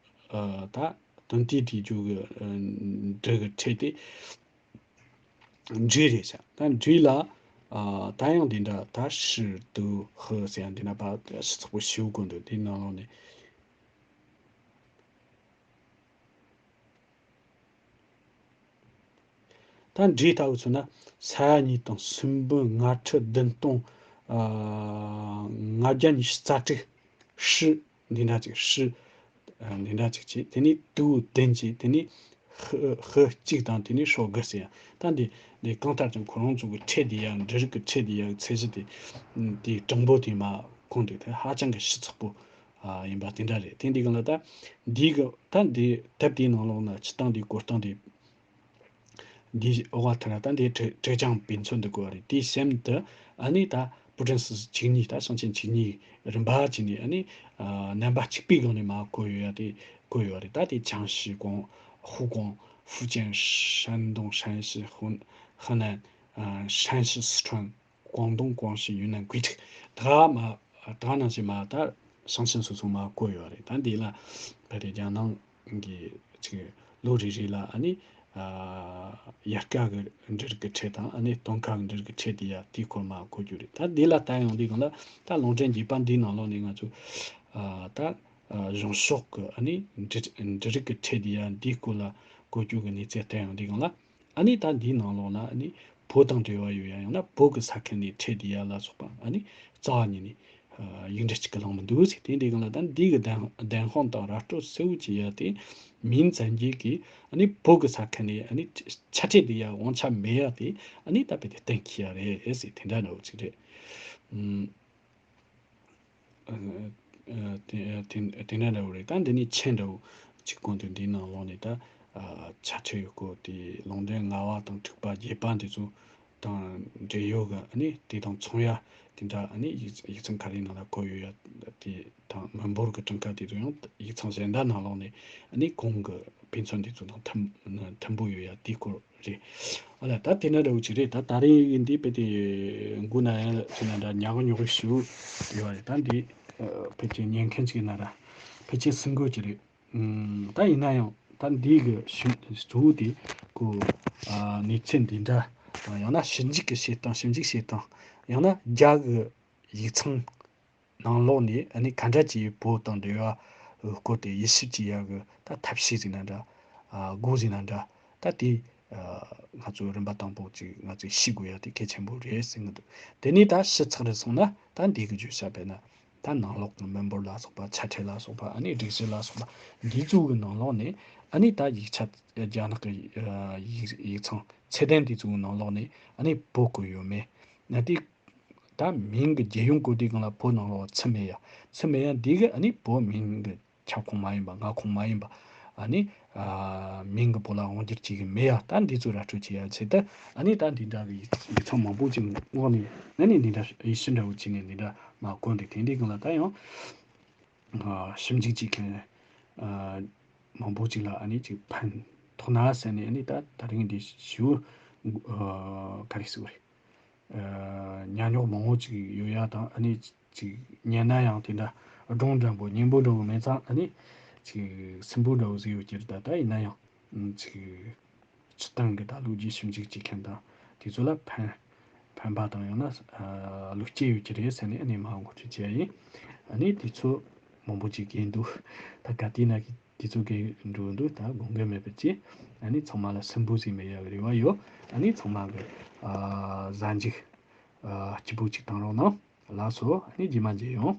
ཨ། ད་སྟོན་དུས་དེ་རྒྱུ་གི། ཨ། འབྲུ་གི་ཕྲད་དེ་འབྲས་རེད་ཤག། ད་འབྲས་ལ། ཨ། ད་ཡང་འདི་འདྲ། ད་ཧྲི་དུ་ཧི་ཟེར་ཡ་འདི་འདྲ་པ་ཞིབ་ཚགས་པོ་ཞེ་པོ་བཀོད་འདུག། དེའི་ནང་ལོགས་ནས། ད་འབྲས་ལྟ་བུ་མཚོན་ན། ས་ཡ་གཉིས་དང་སུམ་འབུམ་ལྔ་ཁྲི་བདུན་སྟོང་། ཨ། ལྔ་བརྒྱ་ཉི་ཤུ་རྩ་དྲུག། ཧྲི་འདི་འདྲ་ཅིག། ཧྲི། ཨ། འདི་འདྲ་ཅིག་བྱས། དེ་ནས་དུ་བདུན་བྱས། དེ་ནས་ཧི། ཧི་གཅིག་དང་། དེ་ནས་ཧྲོ་དགུ་ཟེར་ཡ། ད་འདི་འདི་གང་ལྟར་ཀྱང་ཁོ་རང་ཚོ་གི་ཕྲད་དེ་ཡ། འབྲུ་རིགས་ཀྱི་ཕྲད་དེ་ཡ། ཚད་གཞི་དེ། དེ་དྲང་པོ་དེ་མ་གོ་འདུག། དེ་ཧ་ཅང་གི་ཞིབ་ཚགས་པོ། ཨ། ཡིན་པ་དེ་འདྲ་རེད། དེ་འདི་གང་ལ་ད་འདི་གི། ད་འདི་དེབ་དེའི་ནང་ལོགས་ན་སྤྱིར་བཏང་འདི་གོ་སྟངས་དེ། འདིའི་འོག་ཐད་ལ་ད་འདི་ཀྲེ་ཀྲེ་ཅང་བེད་མཚོན་དུ་བཀོད་པ་རེད། དེའི་གཤམ་དུ་ཨ་ནི་ད་པུ་ཀྲན་སི་བཅུ་གཉིས། ད་ཞིང་ཆེན་བཅུ་གཉིས་རིམ་པ་བྱས་ནས། ཨ་ནི། ཨ། རྣམ་པ་གཅིག་པའི་སྒང་ནས་མར་བཀོད་ཡོད་ཡ་དེ་བཀོད་ཡོད་རེད། ད་དེ་ཅང་ཞི། ཀོང་། ཧུའུ་ཀོང་། ཧྥུ་ཅན། ཧྲན་ཏུང་། ཧྲན་ཞི། ཧུན། ཧི་ནན། ཨ། ཧྲན་ཞི། སི་ཁྲོན། ཀོང་ཏུང་། ཀོང་ཞི། ཡུན་ནན། ཀུའེ་ཀྲིག། ད་མ་ད་ནང་བཞིན་མ་ད་ཞིང་ཆེན་སོ་སོ་མ་བཀོད་ཡོད་རེད། ད་འདི་ལ་ཕ་དེ་རྒྱ་ནང་གི་ཅིག་ལོ་རེ་རེ་ལ་ཨ་ནི། ཨ། དབྱར་ཁ་གི་འབྲུ་རིགས་ཀྱི་ཕྲད་དང་། ཨ་ནི་སྟོན་ཁ་གི་འབྲུ་རིགས་ཀྱི་ཕྲད་དེ་ཡ་དེའི་སྐོར་མ་བཀོད་རྒྱུ་རེད། ད་འདི་ལ་ལྟ་ཡོང་དུས་སྒང་ལ་ད་རླུང་འཕྲིན་རྒྱས་པ་འདིའི་ནང་ལོགས་ནས་ང་ཚོ། ཨ། ད། ཨ། གཞུང་ཕྱོགས་ཀྱི་ཨ་ནི་འབྲུ་འབྲུ་རིགས་ཀྱི་ཕྲད་དེ་ཡ་འདིའི་སྐོར་ལ་བཀོད་རྒྱུ་གི་གནས་ཚད་ལྟ་ཡོང་དུས་སྒང་ལ། ཨ་ནི་ད་འདིའི་ནང་ལོགས་ལ་ཨ་ནི་བོད་དང་འབྲེལ་བ་ཡོད་ཡ། ཡང་ན་བོད་ཀྱི་ས་ཁུལ་ནས་ཕྲད་དེ་ཡ་ལ་སོགས་པ་ཨ་ནི་རྩ་བ་ཉིད་ནས། ཨ། ཡིག་འབྲུ་གཅིག་གི་ལངས་མི་འདུག་ཟེར། དེ་འདི་གང་ལ་ད་འདི་གི་བདེན་བདེན་དཔང་དང་ར་སྤྲོད་གསལ་བོ་བྱེད་ཡ་དེ་མིང་ཙམ་གྱིས་ཀྱི་ཨ་ནི་བོད་ཀྱི་ས་ཁུལ་ནས་ཨ་ནི་ཆ་ཕྲད་དེ་ཡ་དབང་ཆ་མེད་ཡ་དེ་ཨ་ནི་ད་དཔེ་དེ་གཏན་འཁེལ་ཡ་རེད་ཟེར། དེ་འདྲ་འདྲ་བོ་ཅིག་རེད། ཨུམ། ཨ། ཨ། དེ་དེ་དེ་འདྲ་འདྲ་བོ་རེད། ད་འདི་ནས་མཆན་འདྲ་བོ་གཅིག་བཀོད་འདུག། འདིའི་ནང་ལོགས་ནས་ད། ཨ། ཆ་ཕྲད་ཡོད་སྐོར་དེ། རླུང་འཕྲིན་ལྔ་པ་དང་དྲུག་པ་བརྒྱད་པ་འདི་ཚོ་དང་འབྲེལ་ཡོད་གི་ཨ་ནི་དེ་དང་མཚུངས་ཡ་དེ་འདྲ་ཨ་ནི་ཡིག་ཡིག་ཚང་ག་རེའི་ནང་ལ་བཀོད་ཡོད་ཡ་དེ་དང་། མི་འབོར་གི་གྲངས་ཀ་དེ་ཚོ་ཡང་ཡིག་ཚང་གཞན་དག་ནང་ལོགས་ནས་ཨ་ནི་གོང་གི་དཔེ་མཚོན་དེ་ཚོ་དང་མཐུན་མཐུན་པོ་ཡོད་ཡ་དེའི་སྐོར་རེད། ཨ་ལ་ད་དེ་འདྲ་འདྲ་བོ་ཅིག་རེད། ད་ད་རེས་འདི་དཔེ་དེ་མགོ་ན་ཡ་ཅིག་ན་འདྲ་ཉག་ཉོག་ཞུ་ཡོད་རེད། ད་འདི་ཨ་ཕལ་ཆེར་ཉན་མཁན་ཅིག་ན་ར་ཕལ་ཆེར་སུན་དགོས་ཀྱི་རེད། ཨུམ། ད་ཡིན་ན་ཡང་ད་འདི་གི་ཞུ་གཙོ་བོ་དེ་ཁོ། ཨ། གནས་ཚུལ་འདི་འདྲ། ཡང་ན་ཞིབ་འཇུག་གི་བྱེད་སྟངས། ཞིབ་འཇུག་བྱེད་སྟངས། ཡང་ན་རྒྱ་གི་ཡིག་ཚང་ནང་ལོགས་ནས་ཨ་ནི་ག་འདྲ་ཅིག་བོད་དང་འབྲེལ་བ་སྐོར་དེ་དབྱེ་ཞིབ་བྱེད་ཡ་གི་ད་ཐབས་ཤེས་ཟེར་ན་འདྲ། ཨ། སྒོ་ཟེར་ན་འདྲ། ད་དེ། ཨ། ང་ཚོ་རིམ་པ་དང་པོ་ཅིག་ང་ཚོས་ཤེས་དགོས་ཡ་དེ་གལ་ཆེན་པོ་རེད་ཟེར་གི་འདུག། དེ་ནས་ད་ཞིབ་ཚགས་རེ་སོང་ན་ད་འདི་གི་བརྗོད་བྱ་དཔེར་ན་ད་ནང་ལོགས་ཀྱི་མི་འབོར་ལ་སོགས་པ། ཆ་ཕྲད་ལ་སོགས་པ། ཨ་ནི་སྒྲིག་གཞི་ལ་སོགས་པ། འདི་ཚོ་གི་ནང་ལོགས་ནས་ཨ་ནི་ད་ཡིག་ཆ། རྒྱ་ནག་གི། ཨ། ཡིག་ཡིག་ཚང་ཚད་ལྡན་དེ་ཚོ་གི་ནང་ལོགས་ནས་ཨ་ནི་བོད་གི་ཡོད་མེད། ན་དེ་ད་མིང་གི་རྒྱལ་ཡོངས་བཀོད་དེ་གང་ལ་བོད་ནང་ལོགས་ཚུད་མེད་ཡ། ཚུད་མེད་ཡ་འདི་གི་ཨ་ནི་བོད་མིང་གི་ཁྱབ་ཁོངས་མ་ཡིན་པ། མངའ་ཁོངས་མ་ཡིན་པ། ཨ་ནི། ཨ། མིང་གི་བོད་ལ་དབང་སྒྱུར་བྱེད་གི་མེད་ཡ། ད་འདི་ཚོ་ར་སྤྲོད་བྱེད་ཡ་ཆེད་དུ་ཨ་ནི་ད་འདི་འདྲ་གི་ཡིག་ཡིག་ཚང་མང་པོ་ཅིག་འོག་ནས་ཨ་ནི་འདི་འདྲ་ཡིག་ཆ་འདྲ་བོ་བྱས་ནས་འདི་འདྲ་མ་བཀོད་འདུག། དེ་འདི་གང་ལ་ད་ཡང་། ཨ། ཞིབ་འཇུག་བྱེད་མཁན། ཨ། མང་པོ་ཅིག་ལ་ཨ་ནི་ཅིག་ཕན་ཐོགས་ན་ཟེར་ནས། ཨ་ནི་ད་ད་རིང་འདི་ཞུ། ཨ། ག་རེ་ཟེར་དགོས་རེད། ཨ། ཉག་ཉོག་མང་པོ་ཅིག་ཡོད་ཡ་དང་། ཨ་ནི་ཅིག་ཉན་ན་ཡང་དེ་འདྲ་སྒྲུང་འདྲ་པོ་སྙན་པོ་འདྲ་པོ་མེད་ཙང་། ཨ་ནི་ཅིག་སིམ་པོ་འདྲ་པོ་ཟིག་ཡོད་ཀྱི་རེད། ད་ད་ཡིན་ན་ཡང་ཅིག་སྤྱིར་བཏང་གི་ད་ལོ་རྒྱུས་ཞིབ་འཇུག་བྱེད་མཁན་དང་དེ་ཚོ་ལ་ཕན་ཕན་པ་དང་། ཡང་ན། ཨ། བློ་སྐྱེད་ཡོད་ཀྱི་རེད་ཟེར་ནས་ཨ་ནི་མར་ངོ་སྤྲོད་བྱས་ཡིན། ཨ་ནི་དེ་ཚོ་མང་པོ་ཅིག་གིས་འདུག། ད་ག་དུས་ན་གི་དེ་ཚོ་གི་འགྲོ་འདུག། ད་དགོངས་འགལ་མེད་པ་ཅིག། ཨ་ནི་ཚང་མ་ལ་སིམ་པོ་ཟིག་མེད་ཡ་གི་རེ་བ་ཡོད། ཨ་ནི་ཚང་མ་གི། ཨ། གཟའ་མཇུག། ཨ། སྐྱིད་པོ་ཅིག་བཏང་རོགས་གནང་། ལགས་སོ། ཨ་ནི་རྗེས་མ་མཇལ་ཡོང་།